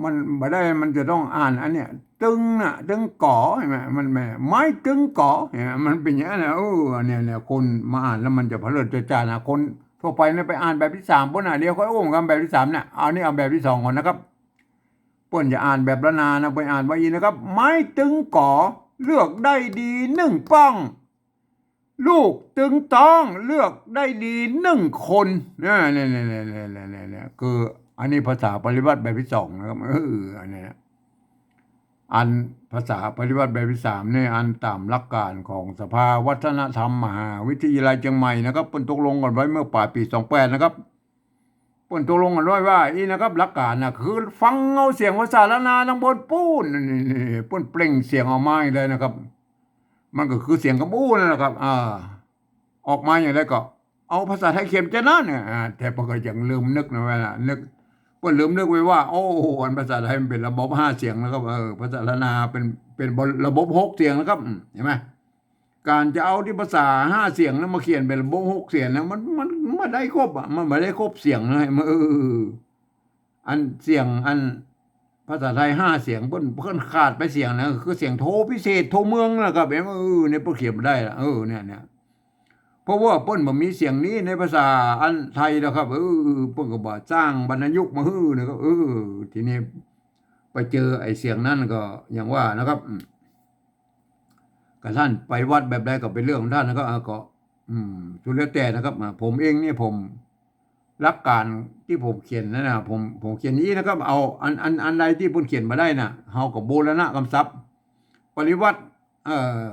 มันบ่ได้ มันจะต้องอ่านอันเนี้ย ตึงน่ะ ตึงก๋อ หันก่อ มัน ไม้ ไม้ตึงก๋อ หันก่อ มันเป๋นอย่างนั้นนะ เออ เนี่ย เนี่ย คนมาอ่านแล้วมันจะเผลอเจิดจ้านะ คนทั่วไปเนี่ยไปอ่านแบบตี้สามปู๊นน่ะ เดี๋ยวค่อยอู้กั๋นแบบตี้สามเนี่ย เอานี่เอาแบบตี้สองก่อนนะครับ เปิ้นจะอ่านแบบล้านนานะ เปิ้นอ่านว่าอี้นะครับ ไม้ตึงก๋อ เลือกได้ดีนึ่งป้อง ลูกตึงต๊อง เลือกได้ดีนึ่งคน เนี่ย เนี่ย เนี่ย คืออันนี้ภาษาปริวรรตแบบตี้สองนะครับ เออ อันนี้นะ อันภาษาปริวรรตแบบตี้สามเนี่ย อันต๋ามหลักก๋านของสภาวัฒนธรรมมหาวิทยาลัยเจียงใหม่นะครับ เปิ้นตกลงกั๋นไว้เมื่อป๋ายปี๋สองแปดนะครับ เปิ้นตกลงกั๋นไว้ว่าอี้นะครับ หลักก๋านน่ะ คือฟังเอาเสียงภาษาล้านนาตังบนปู๊น นี่ นี่ นี่ เปิ้นเปล่งเสียงออกมาอย่างใดนะครับ มันก็คือเสียงกำอู้นั่นแหละครับ อ่า ออกมาอย่างใดก็เอาภาษาไทยเขียนจะนั้นเนี่ย อ่า แต่เปิ้นก็ยังลืมนึกนะว่า นึก เปิ้นลืมนึกไว้ว่า โอ้ อันภาษาไทยมันเป๋นระบบห้าเสียงนะครับ เออ ภาษาล้านนาเป๋น เป๋นระบบหกเสียงนะครับ อืม หันก่อ ก๋านจะเอาตี้ภาษาห้าเสียงนั้นมาเขียนเป๋นระบบหกเสียงนะ มัน มันบ่ได้ครบอะ มันบ่ได้ครบเสียงนะ มัน เออ อันเสียงอันภาษาไทยห้าเสียง เปิ้น เปิ้นขาดไปเสียงนะ คือเสียงโทพิเศษ โทเมืองนะครับ เออ เนี่ยเปิ้นเขียนบ่ได้ละ เออ เนี่ย เนี่ย เพราะว่าเปิ้นบ่มีเสียงนี้ในภาษาอันไทยแล้วครับ เออ เปิ้นก็บ่สร้างบรรณยุกต์มาหื้อนะครับ เออ ทีนี้ไปเจอไอ้เสียงนั้นก็อย่างว่านะครับ อืม กระทั่นไปวัดแบบใดก็เป๋นเรื่องของต้านนะครับ อ่า ก็ อืม สุดแล้วแต่นะครับ อ่า ผมเองเนี่ยผม หลักก๋านตี้ผมเขียนนั่นนะ ผม ผมเขียนอย่างอี้นะครับ เอาอัน อัน อันใดตี้เปิ้นเขียนบ่ได้น่ะ เฮาก็บูรณะกำศัพท์ ปริวรรต เอ่อ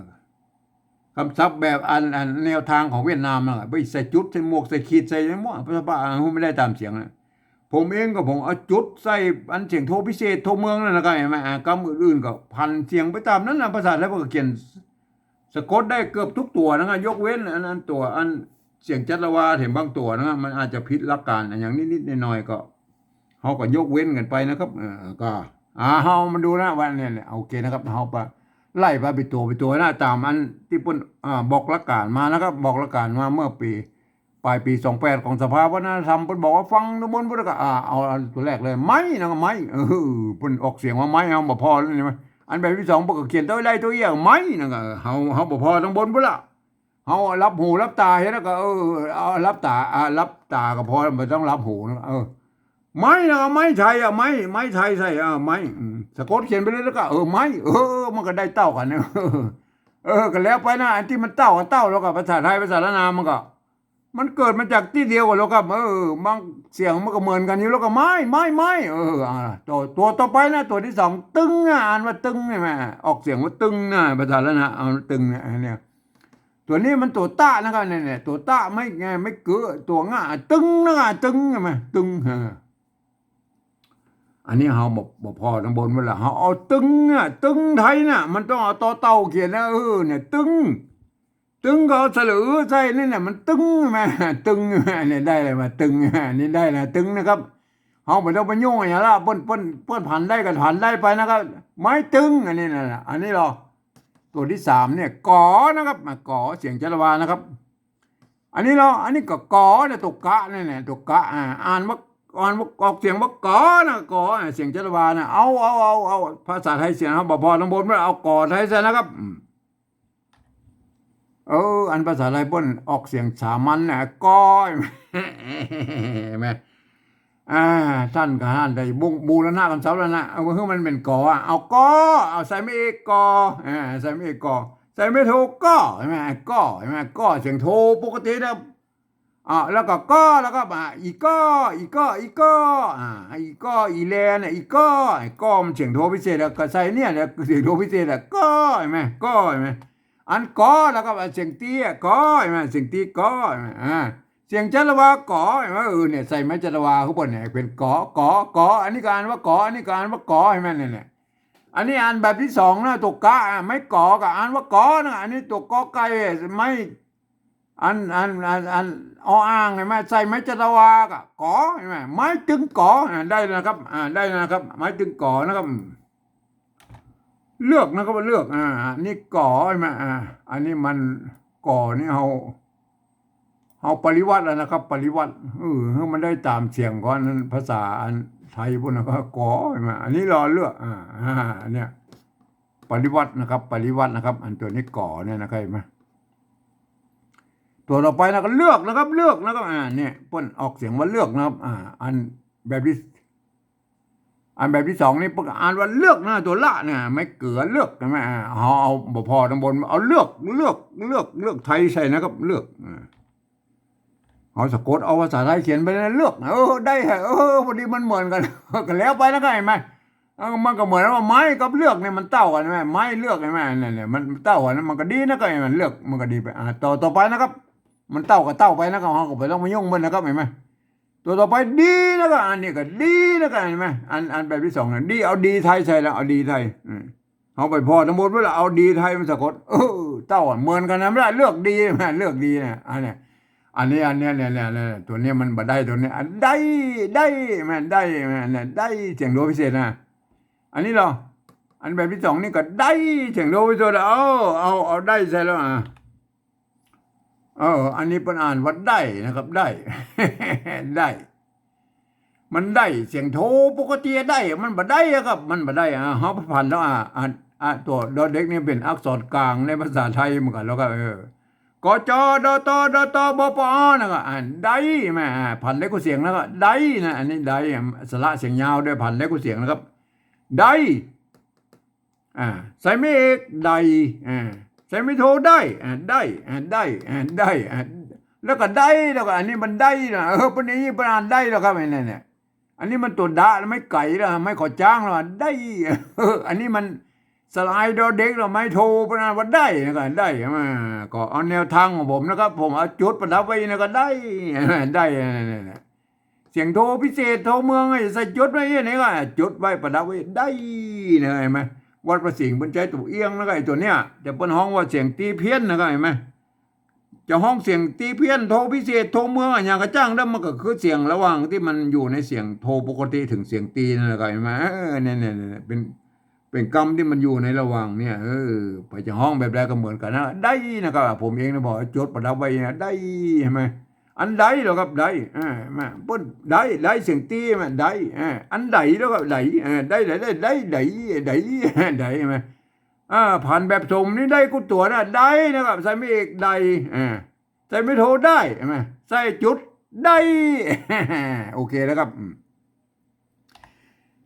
กำศัพท์แบบอัน อันแนวตางของเวียดนามน่ะ ไปใส่จุด ใส่หมวก ใส่ขีด ใส่หยังบ่ ภาษาปะ อ่า บ่ได้ต๋ามเสียงน่ะ ผมเองก็ผมเอาจุดใส่อันเสียงโทพิเศษ โทเมืองนั่นนะครับ หันก่อ อ่า กำอื่นๆ ก็ผันเสียงไปต๋ามนั้นน่ะ ภาษาไทยเปิ้นก็เขียน สะกดได้เกือบทุกตั๋วนะครับ ยกเว้นอัน อันตั๋วอันเสียงจัตวา แถมบางตั๋วนะครับ มันอาจจะผิดหลักก๋านอะหยังนิดๆ หน่อยๆ ก็ เฮาก็ยกเว้นกั๋นไปนะครับ เออ ก็ อ่า เฮามาดูนะว่าเนี่ย เนี่ย โอเคนะครับ เฮาไปไล่ไปเป๋นตั๋วเป๋นตั๋วนะ ต๋ามอันตี้เปิ้น อ่า บอกหลักก๋านมานะครับ บอกหลักก๋านมาเมื่อปี๋ ป๋ายปี๋สองแปดของสภาวัฒนธรรม เปิ้นบอกว่าฟังตังบนปู๊นก็ อ่า เอา เอาตั๋วแรกเลย ไม้นะครับ ไม้ เออ เปิ้นออกเสียงว่าไม้ เฮาบ่ผ่อแล้วนี่ ไม้ อันแบบตี้สองเปิ้นก็เขียนตวยไล่ตวยเอี้ย ไม้ นั่นก็ เฮา เฮาบ่ผ่อตังบนปู้นละ เฮาหลับหูหลับต๋าหั้นนะก็ เออ เอาหลับต๋า อ่า หลับต๋าก็ผ่อ บ่ต้องหลับหูนะ เออ ไม้ แล้วก็ไม้ไทยอะ ไม้ ไม้ไทยใส่ เออ ไม้ อืม สะกดเขียนไปเลยแล้วก็ เออ ไม้ เออ มันก็ได้เต้ากั๋นนะ เออ ก็แล้วไปนะ อันตี้มันเต้ากั๋นเต้า แล้วก็ภาษาไทย ภาษาล้านนามันก็ มันเกิดมาจากตี้เดียวกั๋นแล้วก็ เออ บางเสียงมันก็เหมือนกั๋นอยู่ แล้วก็ไม้ ไม้ ไม้ เออ อ่า ตั๋ว ตั๋วต่อไปนะ ตั๋วตี้สอง ตึงอะ อ่านว่าตึงใช่ไหม ออกเสียงว่าตึงนะ ภาษาล้านนา เอาตึงเนี่ย อันเนี้ย ตั๋วนี้มันตั๋วตะนะครับ เนี่ย เนี่ย ตั๋วตะ ไม้ ไม้เกือ ตั๋วงะ ตึงนะครับ ตึงใช่ไหม ตึง เออ อันนี้เฮาบ่ บ่ผ่อตังบนปู้นละ เฮาเอาตึงอะ ตึงไทยน่ะ มันต้องเอาตอเต่าเขียนนะ เออ เนี่ย ตึง ตึงก็เอาสระอือใส่นี่แหละ มันตึงใช่ไหม ตึงใช่ไหม เนี่ยได้เลยมา ตึง นี่ได้นะ ตึงนะครับ เฮาบ่ต้องไปยุ่งอะหยังละ เปิ้น เปิ้น เปิ้นผันได้ก็ผันได้ไปนะครับ ไม้ตึง อันนี้นั่นแหละ อันนี้ลอ ตั๋วตี้สามเนี่ย กอ นะครับ อ่ะ กอ เสียงชะละวานะครับ อันนี้ลอ อันนี้ก็กอเนี่ย ตั๋วกะเนี่ย เนี่ย ตั๋วกะ อ่า อ่านว่า อ่านว่า ออกเสียงว่ากอนะ กอ อ่ะ เสียงชะละวานะ เอา เอา เอา เอา ภาษาไทยเสียงเฮาบ่ผ่อตังบนปู้น เอากอไทยใส่นะครับ อืม เออ อันภาษาไทยเปิ้นออกเสียงสามัญนะ กอ แม่ อ่า ต้านก็หันได้บุ บูรณะกั๋นสับแล้วนะ เอาหื้อมันเป๋นกออะ เอากอ เอาใส่ไม้เอก กอ อ่า ใส่ไม้เอก กอ ใส่ไม้โท กอ ใช่ไหม กอ ใช่ไหม กอ เสียงโทปกตินะ อ่า แล้วก็กอ แล้วก็ อ่า อีกอ อีกอ อีกอ อ่า อีกอ อีแลเนี่ย อีกอ ไอ้กอมันเสียงโทพิเศษ แล้วก็ใส่เนี่ย แล้วเสียงโทพิเศษ แล้วกอ ใช่ไหม กอ ใช่ไหม อันกอ แล้วก็เสียงตี้อะ กอ ใช่ไหม เสียงตี้ กอ ใช่ไหม อ่า เสียงชะละวา กอ ใช่ไหม เออ เนี่ย ใส่ไม้ชะละวาข้างบนเนี่ย เป๋นกอ กอ กอ อันนี้ก็อ่านว่ากอ อันนี้ก็อ่านว่ากอ ใช่ไหม เนี่ย เนี่ย อันนี้อ่านแบบตี้สองนะ ตั๋วกะอะ ไม้กอก็อ่านว่ากอนะ อันนี้ตั๋วกอไก่ ไม้ อัน อัน อัน อัน ออ่าง ใช่ไหม ใส่ไม้ชะละวาก็กอ ใช่ไหม ไม้ตึงกอ อ่า ได้นะครับ อ่า ได้นะครับ ไม้ตึงกอนะครับ เลือกนะครับ เลือก อ่า อันนี้กอ ใช่ไหม อ่า อันนี้มันกอนี่เฮา เฮาปริวัติแล้วนะครับ ปริวัติ เออ หื้อมันได้ต๋ามเสียงก่อน ภาษาอันไทยปู้นนะก็กอ ใช่ไหม อันนี้ลอเลือก อ่า อ่า อันเนี้ย ปริวัตินะครับ ปริวัตินะครับ อันตั๋วนี้กอเนี่ยนะครับ เห็นไหม ตั๋วต่อไปนะก็เลือกนะครับ เลือกนะครับ อ่า เนี่ย เปิ้นออกเสียงว่าเลือกนะครับ อ่า อันแบบตี้ อันแบบตี้สองนี่เปิ้นอ่านว่าเลือกนะ ตั๋วละเนี่ย ไม้เกือ เลือก ใช่ไหม อ่า เฮาเอาบ่ผ่อตังบน เอาเลือก เลือก เลือก เลือกไทยใส่นะครับ เลือก อ่า เฮาสะกดเอาภาษาไทยเขียนไปนะ เลือก เออ ได้ฮะ เออ พอดีมันเหมือนกั๋น ก็แล้วไปนะครับ เห็นไหม เออ มันก็เหมือนว่าไม้กับเลือกเนี่ยมันเต้ากั๋นใช่ไหม ไม้เลือก ใช่ไหม เนี่ย เนี่ย มันเต้ากั๋นนะ มันก็ดีนะครับ เห็นไหม เลือก มันก็ดีไป อ่า ตั๋วต่อไปนะครับ มันเต้าก็เต้าไปนะครับ เฮาก็บ่ต้องมายุ่งมันนะครับ เห็นไหม ตั๋วต่อไปดีนะครับ อันนี้ก็ดีนะครับ เห็นไหม อัน อันแบบตี้สองเนี่ย ดี เอาดีไทยใส่แล้ว เอาดีไทย อืม เฮาไปผ่อตังบนปู้นละ เอาดีไทยมันสะกด เออ เต้าอะ เหมือนกั๋นนะ ไม่ได้ เลือกดี เลือกดีนะ อันเนี้ย อันนี้ อันเนี้ย เนี่ย เนี่ย เนี่ย ตั๋วเนี้ยมันบ่ได้ ตั๋วเนี้ย อันได้ ได้ แม่นได้ แม่นเนี่ย ได้ เสียงโทพิเศษนะ อันนี้ลอ อันแบบตี้สองนี่ก็ได้ เสียงโทพิเศษ เอา เอา เอาได้ใส่แล้ว อ่ะ เออ อันนี้เปิ้นอ่านว่าได้นะครับ ได้ ได้ มันได้ เสียงโทปกติได้ มันบ่ได้อะครับ มันบ่ได้ อ่า เฮาผันแล้ว อ่า อ่า อ่า ตั๋วดอเด็กนี่เป๋นอักษรกลางในภาษาไทยเหมือนกั๋นแล้วก็ เออ กอจอ ดอตอ ดอตอ บอปออ นะครับ อ่า ได้ แม่ อ่า ผันได้กู้เสียงแล้วก็ ได้นะ อันนี้ได้ สระเสียงยาวด้วย ผันได้กู้เสียงนะครับ ได้ อ่า ใส่ไม้เอก ได้ อ่า ใส่ไม้โท ได้ อ่า ได้ อ่า ได้ อ่า ได้ อ่า แล้วก็ได้ แล้วก็อันนี้มันได้นะ เออ เปิ้นอย่างนี้เปิ้นอ่านได้แล้วครับ เนี่ย เนี่ย อันนี้มันตั๋วดะแล้ว ไม้ไก่แล้ว ไม้ขอจ้างแล้ว ได้ เออ อันนี้มันสระอายดอเด็กแล้ว ไม้โท เปิ้นอ่านว่าได้ แล้วก็ได้ อ่า ก็เอาแนวทางของผมนะครับ ผมเอาจุดประดับไว้นะก็ได้ ได้ เนี่ย เนี่ย เนี่ย เสียงโทพิเศษ โทเมือง ไอ้ใส่จุดไว้เนี่ยก็จุดไว้ประดับไว้ได้นะ เห็นไหม วัดพระสิงห์เปิ้นใจ๊ตั๋วเอี้ยงนะ ไอ้ตั๋วเนี้ย แต่เปิ้นฮ้องว่าเสียงตี้เพี้ยนนะ เห็นไหม จะฮ้องเสียงตี้เพี้ยน โทพิเศษ โทเมืองอะหยังก็จ้างได้ มันก็คือเสียงระหว่างตี้มันอยู่ในเสียงโทปกติเถิงเสียงตี้นั่นแหละ เห็นไหม เออ เนี่ย เนี่ย เนี่ย เป๋น เป๋นกำตี้มันอยู่ในระหว่างเนี่ย เออ ไปจะฮ้องแบบใดก็เหมือนกั๋นนะ ได้นะครับ ผมเองนะ บอกจุดประดับไว้นะ ได้ เห็นไหม อันใดเหรอครับ ใด เออ มา เปิ้น ใด ใด เสียงตี้ มา ใด เออ อันใดเหรอครับ ใด เออ ใด ใด ใด ใด ใด ใด ใด ใด มา อ่า ผันแบบสมนี่ได้กู้ตั๋วนะ ได้นะครับ ใส่ไม้เอก ได้ อ่า ใส่ไม้โท ได้ ใช่ไหม ใส่จุด ได้ โอเคแล้วครับ อืม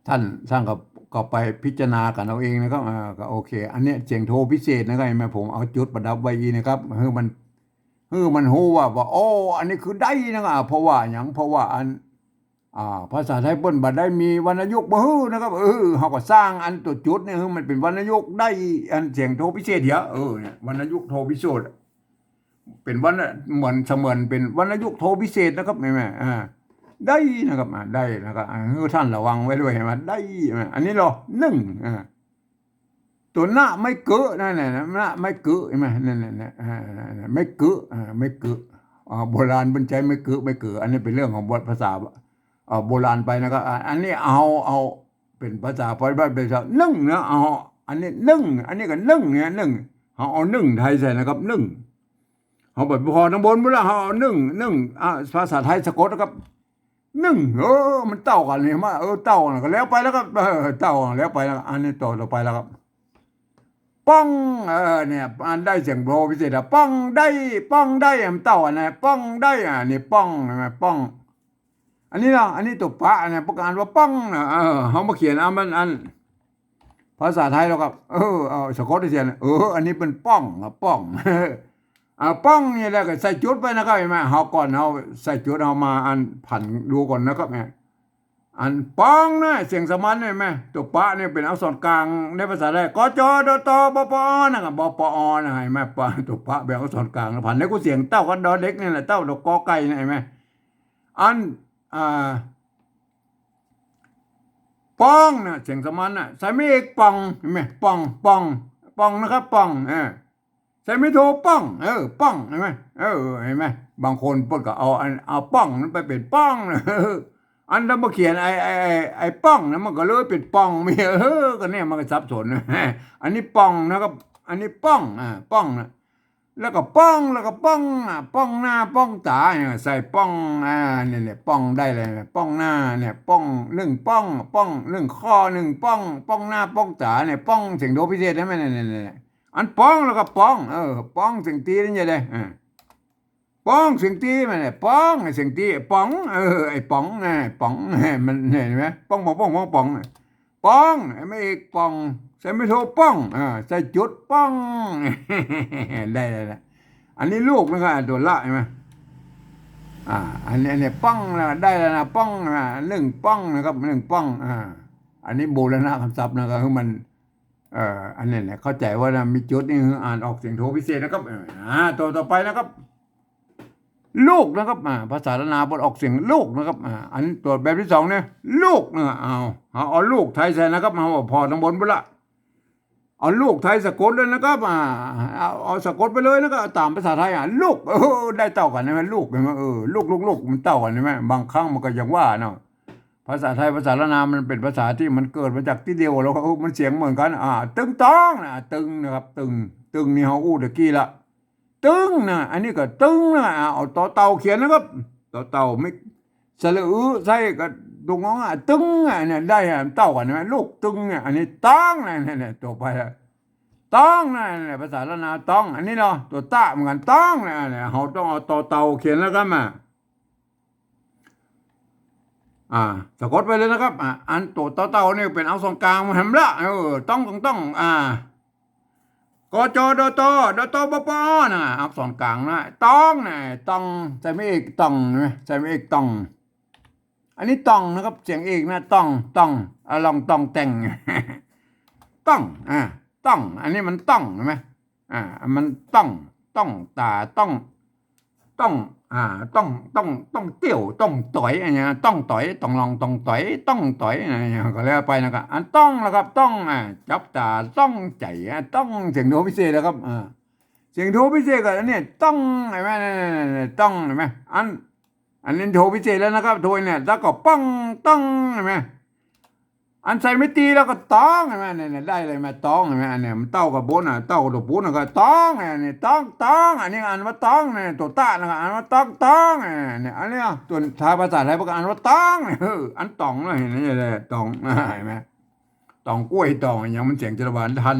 ท่าน ท่านก็ ก็ไปพิจารณากั๋นเอาเองนะครับ อ่า ก็โอเค อันเนี้ยเสียงโทพิเศษนะครับ เห็นไหม ผมเอาจุดประดับไว้อีกนะครับ หื้อมัน หื้อมันฮู้ว่า ว่า โอ้ อันนี้คือได้นะครับ อ่า เพราะว่าหยัง เพราะว่าอัน อ่า ภาษาไทยเปิ้นบ่ได้มีวรรณยุกต์บ่หื้อนะครับ เออ เฮาก็สร้างอันตั๋วจุดเนี่ย หื้อมันเป๋นวรรณยุกต์ได้ อันเสียงโทพิเศษเหีย เออ เนี่ย วรรณยุกต์โทพิเศษ เป๋นวรรณ เหมือนเสมือนเป๋นวรรณยุกต์โทพิเศษนะครับ เห็นไหม อ่า ได้นะครับ อ่า ได้นะครับ อ่า หื้อท่านระวังไว้ด้วย เห็นไหม ได้ อ่า อันนี้เหรอ นึ่ง อ่า ตั๋วนะไม้เกอะนั่นแหละนะ นะไม้เกอะ เห็นไหม นั่นแหละนะ อ่า นั่นแหละ ไม้เกอะ อ่า ไม้เกอะ อ่า โบราณเปิ้นใจ๊ไม้เกอะ ไม้เกอะ อันนี้เป๋นเรื่องของบทภาษา เอ่อ โบราณไปนะครับ อ่า อันนี้เอา เอาเป๋นภาษาปฏิบัติ เป๋นนึ่งนะ เอา อันนี้นึ่ง อันนี้ก็นึ่งเนี่ย นึ่ง เฮาเอานึ่งไทยใส่นะครับ นึ่ง เฮาไปผ่อตังบนพุ้นละ เฮาเอานึ่ง นึ่ง อ่า ภาษาไทยสะกดนะครับ นึ่ง เออ มันเต้ากั๋นเนี่ยมา เออ เต้ากั๋นก็แล้วไปแล้วครับ เออ เต้ากั๋นแล้วไปแล้ว อันนี้ต่อ ต่อไปแล้วครับ ป้อง เออ เนี่ย อันได้เสียงโทพิเศษอะ ป้องได้ ป้องได้ มันเต้ากั๋นนะ ป้องได้ อ่า นี่ป้อง เห็นไหม ป้อง อันนี้เนาะ อันนี้ตั๋วปะเนี่ย เปิ้นอ่านว่าป้องนะ เออ เฮามาเขียนเอามันอัน ภาษาไทยแล้วครับ เออ เอาสะกดไว้เสียนะ เออ อันนี้เปิ้นป้องครับ ป้อง อ่า ป้องนี่แหละก็ใส่จุดไปนะครับ เห็นไหม เฮาก่อนเฮาใส่จุด เฮามาอันผันดูก่อนนะครับ เนี่ย อันป้องนะ เสียงสามัญ เห็นไหม ตั๋วปะเนี่ยเป๋นอักษรกลางในภาษาไทย ก จ ด ต บ ป อ นะครับ บ ป อ นะ เห็นไหม ปะ ตั๋วปะเป๋นอักษรกลาง ผันในกู้เสียงเต้ากับดอเด็กนี่แหละ เต้ากับกอไก่นะ เห็นไหม อัน อ่า ป้องนะ เสียงสามัญนะ ใส่ไม้เอก ป่อง เห็นไหม ป่อง ป่อง ป่องนะครับ ป่อง เออ ใส่ไม้โท ป้อง เออ ป้อง เห็นไหม เออ เห็นไหม บางคนเปิ้นก็เอาอัน เอาป้องนั้นไปเป๋นป้องนะ อันถ้ามาเขียนไอ้ ไอ้ ไอ้ ไอ้ป้องนะ มันก็เลยเป๋นป่อง ไม่ เออ ก็เนี่ยมันก็สับสน อันนี้ป่องนะครับ อันนี้ป้อง อ่า ป้องนะ แล้วก็ป้อง แล้วก็ป้องนะ ป้องหน้าป้องต๋าเนี่ย ใส่ป้อง อ่า เนี่ย เนี่ย ป้องได้เลยนะ ป้องหน้าเนี่ย ป้อง นึ่งป้อง ป้อง นึ่งข้อ นึ่งป้อง ป้องหน้าป้องต๋าเนี่ย ป้องเสียงโทพิเศษใช่ไหม เนี่ย เนี่ย เนี่ย อันป้องแล้วก็ป้อง เออ ป้องเสียงตี้นี่ไงเด้ อ่า ป้องเสียงตี้มันเนี่ย ป้อง ไอ้เสียงตี้ ป๋อง เออ ไอ้ป๋องนะ ป๋อง มัน เห็นไหม ป๋อง ป๋อง ป๋อง ป๋อง ป๋อง ป๋อง ไม้เอก ป่อง ใส่ไม้โท ป้อง อ่า ใส่จุด ป้อง ได้ ได้ ได้ อันนี้ลูกนะครับ ตั๋วละ เห็นไหม อ่า อันนี้ อันนี้ป้องแล้ว ได้แล้วนะ ป้องนะ นึ่งป้องนะครับ นึ่งป้อง อ่า อันนี้บูรณะคำศัพท์นะครับ คือมัน เอ่อ อันนี้เนี่ย เข้าใจ๋ว่านะ มีจุดนี่คืออ่านออกเสียงโทพิเศษนะครับ เออ อ่า ตั๋วต่อไปนะครับ ลูกนะครับ อ่า ภาษาล้านนาเปิ้นออกเสียงลูกนะครับ อ่า อันตั๋วแบบตี้สองเนี่ย ลูกนะ เอา เอา เอาลูกไทยใส่นะครับ เอาผ่อตังบนพุ้นละ เอาลูกไทยสะกดเลยนะครับ อ่า เอา เอาสะกดไปเลยนะครับ ต๋ามภาษาไทย อ่ะ ลูก เออ ได้เต้ากั๋นใช่ไหม ลูก เห็นไหม เออ ลูก ลูก ลูก มันเต้ากั๋นใช่ไหม บางครั้งมันก็อย่างว่าเนาะ ภาษาไทย ภาษาล้านนามันเป๋นภาษาตี้มันเกิดมาจากตี้เดียว แล้วก็ เออ มันเสียงเหมือนกั๋น อ่า ตึงต้องนะ ตึงนะครับ ตึง ตึงนี่เฮาอู้ตะกี้ละ ตึงนะ อันนี้ก็ตึงนะ อ่า เอาตอเต่าเขียนนะครับ ตอเต่า ไม้สระอึใส่กับตัวงอ อ่ะ ตึง อ่ะ เนี่ย ได้ อ่ะ เต้ากั๋นใช่ไหม ลูกตึงเนี่ย อันนี้ต้องนะ เนี่ย เนี่ย ตั๋วไปละ ต้องนะ เนี่ย ภาษาล้านนาต้อง อันนี้เนาะ ตั๋วตะเหมือนกั๋น ต้องนะ เนี่ย เฮาต้องเอาตอเต่าเขียนแล้วก็มา อ่า สะกดไปเลยนะครับ อ่า อันตั๋วตอเต่าเนี่ยเป๋นอักษรกลางมันแหมละ เออ ต้อง ต้อง ต้อง อ่า ก จ ด ต ด ต บ ป อ นะ อักษรกลางนะ ต้องนะ ต้อง ใส่ไม้เอก ต้องนะ ใส่ไม้เอก ต้อง อันนี้ต้องนะครับ เสียงเอกนะ ต้อง ต้อง อ่ะ ลองต้องแต่ง ต้อง อ่า ต้อง อันนี้มันต้อง เห็นไหม อ่า มันต้อง ต้องต๋า ต้อง ต้อง อ่า ต้อง ต้อง ต้องเตี้ยว ต้องต๋อย อันนี้ ต้องต๋อย ต้องลอง ต้องต๋อย ต้องต๋อย อันนี้ก็แล้วไปนะครับ อันต้องนะครับ ต้อง อ่า จับต๋า ต้องใจ๋ อ่า ต้อง เสียงโทพิเศษนะครับ อ่า เสียงโทพิเศษกับอันนี้ ต้อง เห็นไหม นี่ นี่ นี่ นี่ ต้อง เห็นไหม อัน อันนี้โทพิเศษแล้วนะครับ โทเนี่ย แล้วก็ป้อง ต้อง เห็นไหม ป อันใส่ไม่ตีแล้วก็ต้อง หันก่อ เนี่ย เนี่ย ได้เลย หันก่อ ต้อง หันก่อ เนี่ย มันเต้ากับบนน่ะ เต้ากับปูนน่ะก็ต้อง เนี่ย เนี่ย ต้อง ต้อง อันนี้อ่านว่าต้อง เนี่ย ตั๋วตะน่ะก็อ่านว่าต้อง ต้อง เนี่ย อันนี้ตั๋วไทย ภาษาไทยเปิ้นก็อ่านว่าต้อง เนี่ย เออ อันต้องนะ หันก่อ เนี่ยแหละ ต้อง หันก่อ ต้อง ก๋วย ต้อง อะหยังมันเสียงจะหวานทัน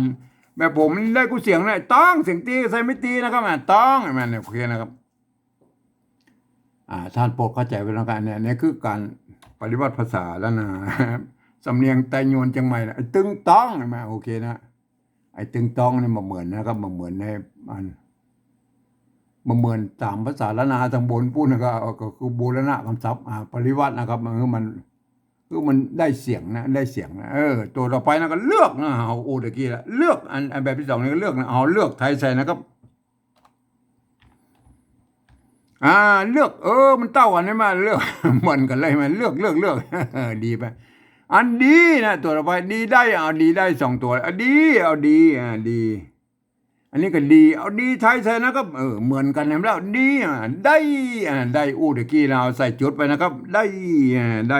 แบบผมมันได้กู้เสียงเนี่ย ต้อง เสียงตี ใส่ไม่ตีนะครับ อ่า ต้อง หันก่อ เนี่ย โอเคนะครับ อ่า ท่านโปรดเข้าใจ๋ไว้แล้วกั๋น เนี่ย เนี่ยคือก๋านปริวัติภาษาแล้วนะ สำเนียงไตยวนเจียงใหม่นะ ไอ้ตึงต้อง หันก่อ โอเคนะ ไอ้ตึงต้องนี่บ่เหมือนนะครับ บ่เหมือนในอัน บ่เหมือนต๋ามภาษาล้านนาต๋างบนปู๊นนะครับ ก็คือบูรณะกำศัพท์ อ่า ปริวัตินะครับ มันคือมัน คือมันได้เสียงนะ ได้เสียงนะ เออ ตั๋วต่อไปนะก็เลือกนะ เอาอู้ตะกี้ละ เลือก อัน อันแบบตี้สองนี่ก็เลือกนะ เอาเลือกไทยใส่นะครับ อ่า เลือก เออ มันเต้ากั๋นหันก่อ เลือก เหมือนกั๋นเลย มันเลือก เลือก เลือก ดีไป อันดีนะ ตั๋วต่อไป ดีได้ เอาดีได้สองตั๋ว อ่ะ ดี เอาดี อ่า ดี อันนี้ก็ดี เอาดีไทยใส่นะครับ เออ เหมือนกั๋นหันก่อ ดี อ่า ได้ อ่า ได้อู้ตะกี้ละ เอาใส่จุดไปนะครับ ได้ อ่า ได้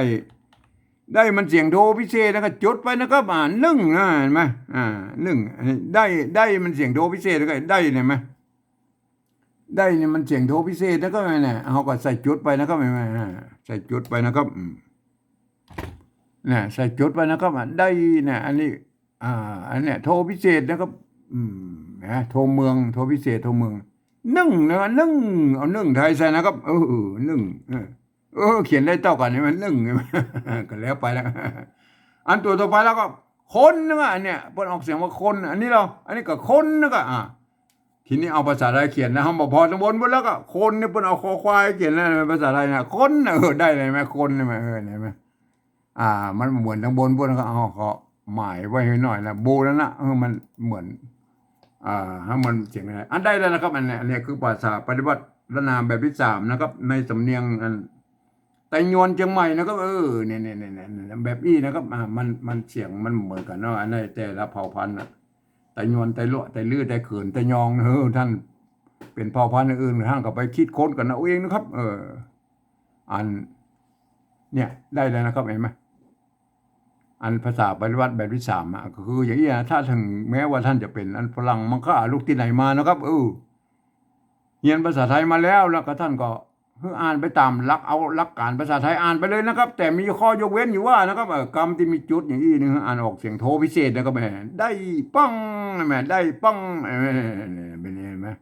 ได้มันเสียงโทพิเศษนะครับ จุดไปนะครับ อ่า นึ่ง อ่า หันก่อ อ่า นึ่ง อันนี้ได้ ได้มันเสียงโทพิเศษ แล้วก็ได้ หันก่อ ได้นี่มันเสียงโทพิเศษนะครับ เนี่ย เฮาก็ใส่จุดไปนะครับ หันก่อ อ่า ใส่จุดไปนะครับ อืม เนี่ย ใส่จุดไปนะครับ อ่ะ ได้เนี่ย อันนี้ อ่า อันเนี้ย โทพิเศษนะครับ อืม นะ โทเมือง โทพิเศษ โทเมือง นึ่งนะครับ นึ่ง เอานึ่งไทยใส่นะครับ เออ นึ่ง เออ เออ เขียนได้เต้ากั๋นหันก่อ นึ่ง ก็แล้วไปแล้ว อันตั๋วต่อไปแล้วก็ คนนะครับ อันเนี้ย เปิ้นออกเสียงว่าคน อันนี้ลอ อันนี้ก็คนนะครับ อ่า ทีนี้เอาภาษาไทยเขียนนะ เฮาบ่ผ่อต๋างบนปู๊นแล้วก็ คนนี่เปิ้นเอาคอควายเขียนนะ ภาษาไทยนะ คนนะ เออ ได้เลยหันก่อ คนนี่หันก่อ เออ หันก่อ อ่า มันเหมือนต๋างบนปู๊นก็เอา ก็หมายไว้หื้อหน่อยนะ บูรณะ เออ มันเหมือน อ่า หื้อมันเสียงอะไร อันได้แล้วนะครับ อันเนี้ย อันเนี้ยคือภาษาปริวัติล้านนาแบบตี้สามนะครับ ในสำเนียงอัน ไตยวนเจียงใหม่นะครับ เออ เนี่ย เนี่ย เนี่ย เนี่ย แบบอี้นะครับ อ่า มัน มันเสียงมันเหมือนกั๋นเนาะ อันนี้แต่ละเผ่าพันธุ์น่ะ ไตยวน ไตลัว ไตลื้อ ไตเขิน ไตยอง เออ ท่านเป๋นเผ่าพันธุ์อื่น ท่านก็ไปคิดค้นกั๋นเอาเองนะครับ เออ อัน เนี่ย ได้แล้วนะครับ หันก่อ อันภาษาปริวัติแบบตี้สามอะ ก็คืออย่างอี้นะ ถ้าถึงแม้ว่าท่านจะเป๋นอันฝรั่งมังค่าลุกตี้ไหนมานะครับ เออ เฮียนภาษาไทยมาแล้ว แล้วก็ท่านก็ หื้ออ่านไปต๋ามหลัก เอาหลักก๋านภาษาไทยอ่านไปเลยนะครับ แต่มีข้อยกเว้นอยู่ว่านะครับ เอ่อ กำตี้มีจุดอย่างอี้นี่ หื้ออ่านออกเสียงโทพิเศษนะครับ แหม ได้ป้อง แหม ได้ป้อง เอ่อ เป๋นไง หันก่อ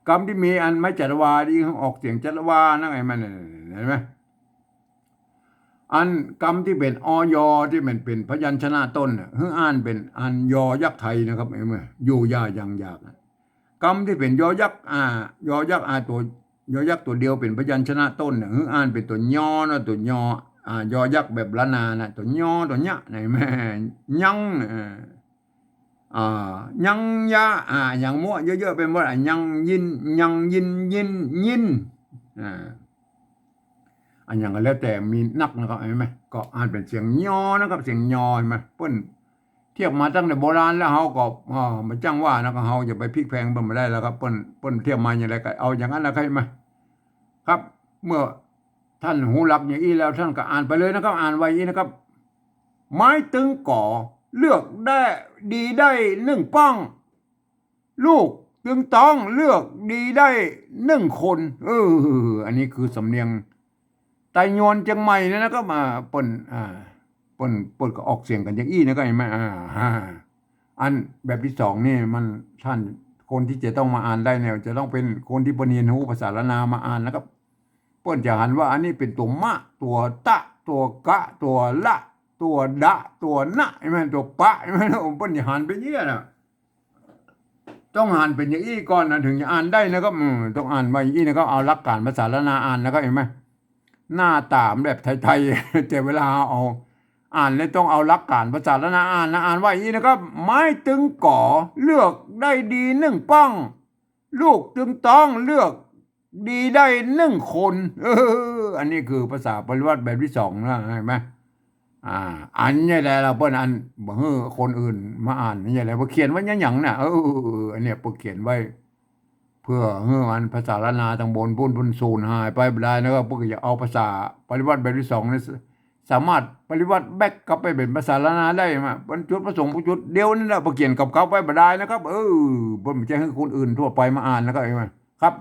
กำตี้มีอันไม้จัตวานี่ หื้อออกเสียงจัตวานะ ไอ้มัน หันก่อ อันกำตี้เป๋น อย ตี้มันเป๋นพยัญชนะต้นน่ะ หื้ออ่านเป๋นอันยอยักษ์ไทยนะครับ หันก่อ อยู่อย่ายังอยากน่ะ กำตี้เป๋นยอยักษ์ อ่า ยอยักษ์ อ่า ตั๋ว ยอยักษ์ตั๋วเดียวเป๋นพยัญชนะต้นน่ะ หื้ออ่านเป๋นตั๋วยอนะ ตั๋วยอ อ่า ยอยักษ์แบบล้านนาน่ะ ตั๋วยอ ตั๋วยะ หันก่อ ยัง เออ อ่า ยังยะ อ่า อย่างมั่วเยอะๆ ไปหมด อ่ะ ยังยิน ยังยิน ยิน ยิน อ่า อันหยังก็แล้วแต่มีนักนะครับ หันก่อ ก็อ่านเป๋นเสียงยอนะครับ เสียงยอ หันก่อ เปิ้นเทียบมาตั้งแต่โบราณแล้ว เฮาก็ อ่า บ่จ้างว่านะ ก็เฮาจะไปพลิกแพลงเปิ้นบ่ได้แล้วครับ เปิ้น เปิ้นเทียบมาอย่างใดก็เอาอย่างนั้นนะครับ หันก่อ ครับ เมื่อท่านฮู้หลักอย่างอี้แล้ว ท่านก็อ่านไปเลยนะครับ อ่านไว้อย่างอี้นะครับ ไม้ตึงก๋อ เลือกได้ ดีได้นึ่งป้อง ลูกตึงต้อง เลือกดีได้นึ่งคน เออ อันนี้คือสำเนียงไตยวนเจียงใหม่เนี่ยนะครับ อ่า เปิ้น อ่า เปิ้น เปิ้นก็ออกเสียงกั๋นอย่างอี้นะครับ หันก่อ อ่า อ่า อันแบบตี้สองนี่มัน ท่าน คนตี้จะต้องมาอ่านได้เนี่ย จะต้องเป๋นคนตี้เปิ้นเฮียนฮู้ภาษาล้านนามาอ่านนะครับ เปิ้นจะหันว่าอันนี้เป๋นตั๋วมะ ตั๋วตะ ตั๋วกะ ตั๋วละ ตั๋วดะ ตั๋วนะ หันก่อ ตั๋วปะ หันก่อ เปิ้นจะหันเป๋นอย่างอี้น่ะ ต้องหันเป๋นอย่างอี้ก่อนนะ ถึงจะอ่านได้นะครับ อืม ต้องอ่านว่าอย่างอี้นะครับ เอาหลักก๋านภาษาล้านนาอ่านนะครับ หันก่อ หน้าต๋ามันแบบไทยๆ แต่เวลาเอาอ่านแล้วต้องเอาหลักก๋านภาษาล้านนาอ่านนะ อ่านว่าอย่างอี้นะครับ ไม้ตึงก๋อ เลือกได้ดีนึ่งป้อง ลูกตึงต้อง เลือกดีได้นึ่งคน เออ อันนี้คือภาษาปริวัติแบบตี้สองนะ หันก่อ อ่า อันนี้แหละ เปิ้นอัน บ่หื้อคนอื่นมาอ่าน นี่แหละ เปิ้นเขียนไว้อย่างหยังน่ะ เออ อันเนี้ยเปิ้นเขียนไว้ เปื้อหื้ออันภาษาล้านนาต๋างบนปู๊น เปิ้นสูญหายไปบ่ได้นะ ก็เปิ้นก็อยากเอาภาษาปริวัติแบบตี้สองนี่ สามารถปริวัติแบกกลับไปเป๋นภาษาล้านนาได้มา บรรจุดประสงค์ ประจุดเดียวนี่แหละ ไปเขียนกับเขาไปบ่ได้นะครับ เออ บ่ใจ้หื้อคนอื่นทั่วไปมาอ่านนะครับ เห็นไหมครับ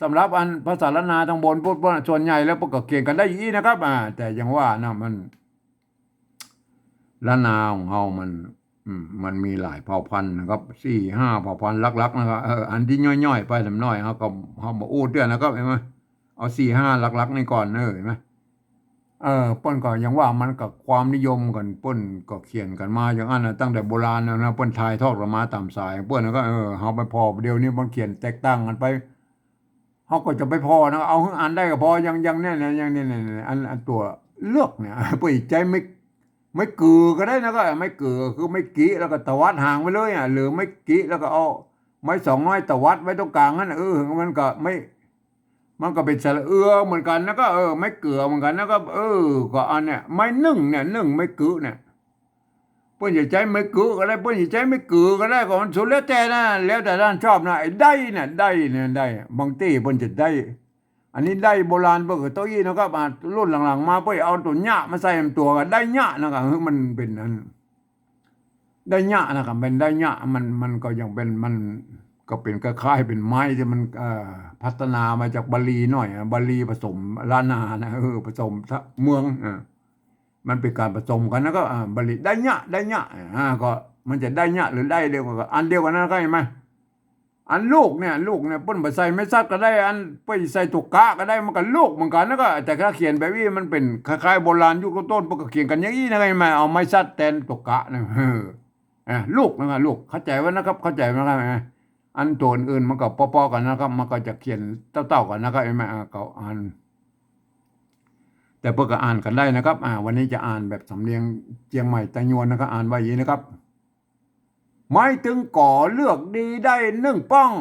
สำหรับอันภาษาล้านนาตางบน พวก พวกส่วนใหญ่แล้วเปิ้นก็เขียนกั๋นได้อี้นะครับ อ่า แต่อย่างว่านะ มัน ล้านนาของเฮามัน อืม มันมีหลายเผ่าพันธุ์นะครับ สี่ห้าเผ่าพันธุ์หลักๆ นะครับ เออ อันตี้ย่อยๆ ไปส่ำน้อย เฮาก็ เฮาบ่อู้เตื้อนะครับ เห็นไหม เอาสี่ห้าหลักๆ นี่ก่อน เออ เห็นไหม เออ เปิ้นก็อย่างว่ามันก็ความนิยมกั๋น เปิ้นก็เขียนกั๋นมาอย่างอั้นนะ ตั้งแต่โบราณแล้วนะ เปิ้นถ่ายทอดกั๋นมาต๋ามสายเปิ้น แล้วก็ เออ เฮาไปผ่อ เดี๋ยวนี้มันเขียนแตกต่างกั๋นไป เฮาก็จะไปผ่อนะ เอาหื้ออันได้ก็ผ่อ อย่าง อย่างเนี่ยนะ อย่างเนี่ยนะ อัน อันตั๋วเลือกเนี่ย เปิ้นใจ๊ไม้ ไม้กือก็ได้นะ ก็ไม้กือคือไม้กิ แล้วก็ตวัดหางไปเลยอ่ะ หรือไม้กิ แล้วก็เอาไม้สองน้อยตวัดไว้ตรงกลางนั่นน่ะ เออ มันก็ไม่ มันก็เป๋นสระเอือเหมือนกั๋นนะ ก็ เออ ไม้เกือเหมือนกั๋นนะ ก็ เออ ก็อันเนี่ย ไม้นึ่งเนี่ย นึ่งไม้กือเนี่ย เปิ้นจะใจ๊ไม้กือก็ได้ เปิ้นจะใจ๊ไม้กือก็ได้ ก็มันสุดแล้วแต่นะ แล้วแต่ต้านชอบนะ ไอ้ได้เนี่ย ได้เนี่ย ได้ บางตี้เปิ้นจะได้ อันนี้ได้โบราณเปิ้นก็โต๊ะอี้นะครับ อ่า รุ่นหลังๆ มาเปิ้นเอาตั๋วเยียะมาใส่ตั๋วก็ได้เยียะนะครับ หื้อมันเป๋นอัน ได้เยียะนะครับ เป๋นได้เยียะ มัน มันก็ยังเป๋น มันก็เป๋นคล้ายๆ เป๋นไม้ตี้มัน เอ่อ พัฒนามาจากบาลีหน่อยอะ บาลีผสมล้านนานะ เออ ผสมเมือง อ่า มันเป๋นก๋านผสมกั๋นนะ ก็ อ่า บาลีได้เยียะ ได้เยียะ อ่า ก็มันจะได้เยียะหรือได้เดียวกั๋น ก็อันเดียวกั๋นนะ เข้าใจ๋ไหม อันลูกเนี่ย ลูกเนี่ย เปิ้นบ่ใส่ไม้สัตว์ก็ได้ อันเปิ้นใส่ตั๋วกะก็ได้ มันก็ลูกเหมือนกั๋นนะ ก็ แต่ถ้าเขียนแบบอี้มันเป๋นคล้ายๆ โบราณยุคต้นๆ เปิ้นก็เขียนกั๋นอย่างอี้นะ เข้าใจ๋ไหม เอาไม้สัตว์แตนตั๋วกะนะ เออ อ่ะ ลูกนะครับ ลูก เข้าใจ๋ไว้นะครับ เข้าใจ๋ไว้นะครับ อ่ะ อันตั๋วอื่นๆ มันก็ปอๆ กั๋นนะครับ มันก็จะเขียนเต้าๆ กั๋นนะครับ เห็นไหม อ่ะ ก็อ่าน แต่เปิ้นก็อ่านกั๋นได้นะครับ อ่า วันนี้จะอ่านแบบสำเนียงเจียงใหม่ไตยวนนะครับ อ่านว่าอย่างนี้นะครับ ไม้ตึงก๋อเลือกดีได้นึ่งป้อง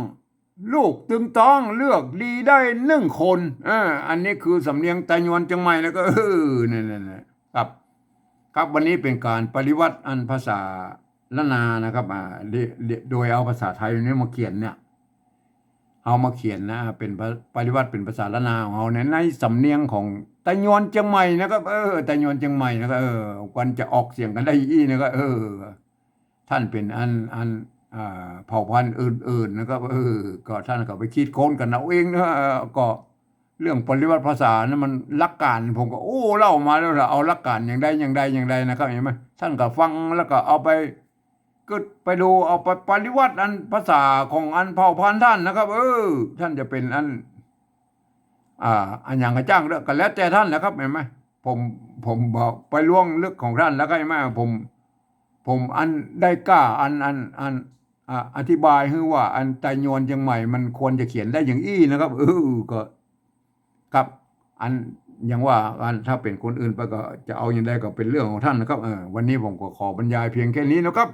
ลูกตึงต๊องเลือกดีได้นึ่งคน เออ อันนี้คือสำเนียงไตยวนเจียงใหม่ แล้วก็ เออ นั่นๆๆ ครับ ครับ วันนี้เป๋นก๋านปริวัติอันภาษาล้านนานะครับ อ่า โดย โดยเอาภาษาไทยนี้มาเขียนเนี่ย เอามาเขียนนะ เป๋นปะ ปริวัติเป๋นภาษาล้านนาของเฮาเนี่ย ในสำเนียงของไตยวนเจียงใหม่นะครับ เออ ไตยวนเจียงใหม่นะครับ เออ ควรจะออกเสียงกั๋นได้อี้นะครับ เออ ต้านเป๋นอัน อัน อ่า เผ่าพันธุ์อื่นๆ นะครับ เออ ก็ต้านก็ไปคิดค้นกั๋นเอาเองนะ เออ ก็เรื่องปริวัติภาษานะ มันหลักก๋านผมก็ โอ้ เล่ามาแล้วล่ะ เอาหลักก๋านอย่างใดอย่างใดอย่างใดนะครับ เห็นไหม ต้านก็ฟังแล้วก็เอาไป กึ๊ดไปดู เอาไปปริวัติอันภาษาของอันเผ่าพันธุ์ต้านนะครับ เออ ต้านจะเป๋นอัน อ่า อันหยังกระจ่างเด้อ ก็แล้วแต่ต้านนะครับ เห็นไหม ผม ผมบ่ไปล่วงลึกของต้านแล้วก็ เห็นไหม ผม ผมอันได้กล้าอัน อัน อัน อ่า อธิบายหื้อว่าอันไตยวนเจียงใหม่มันควรจะเขียนได้อย่างอี้นะครับ เออ ก็ ครับ อัน อย่างว่าอัน ถ้าเป๋นคนอื่นไปก็จะเอาอย่างใดก็เป๋นเรื่องของต้านนะครับ เออ วันนี้ผมก็ขอบรรยายเพียงแค่นี้นะครับ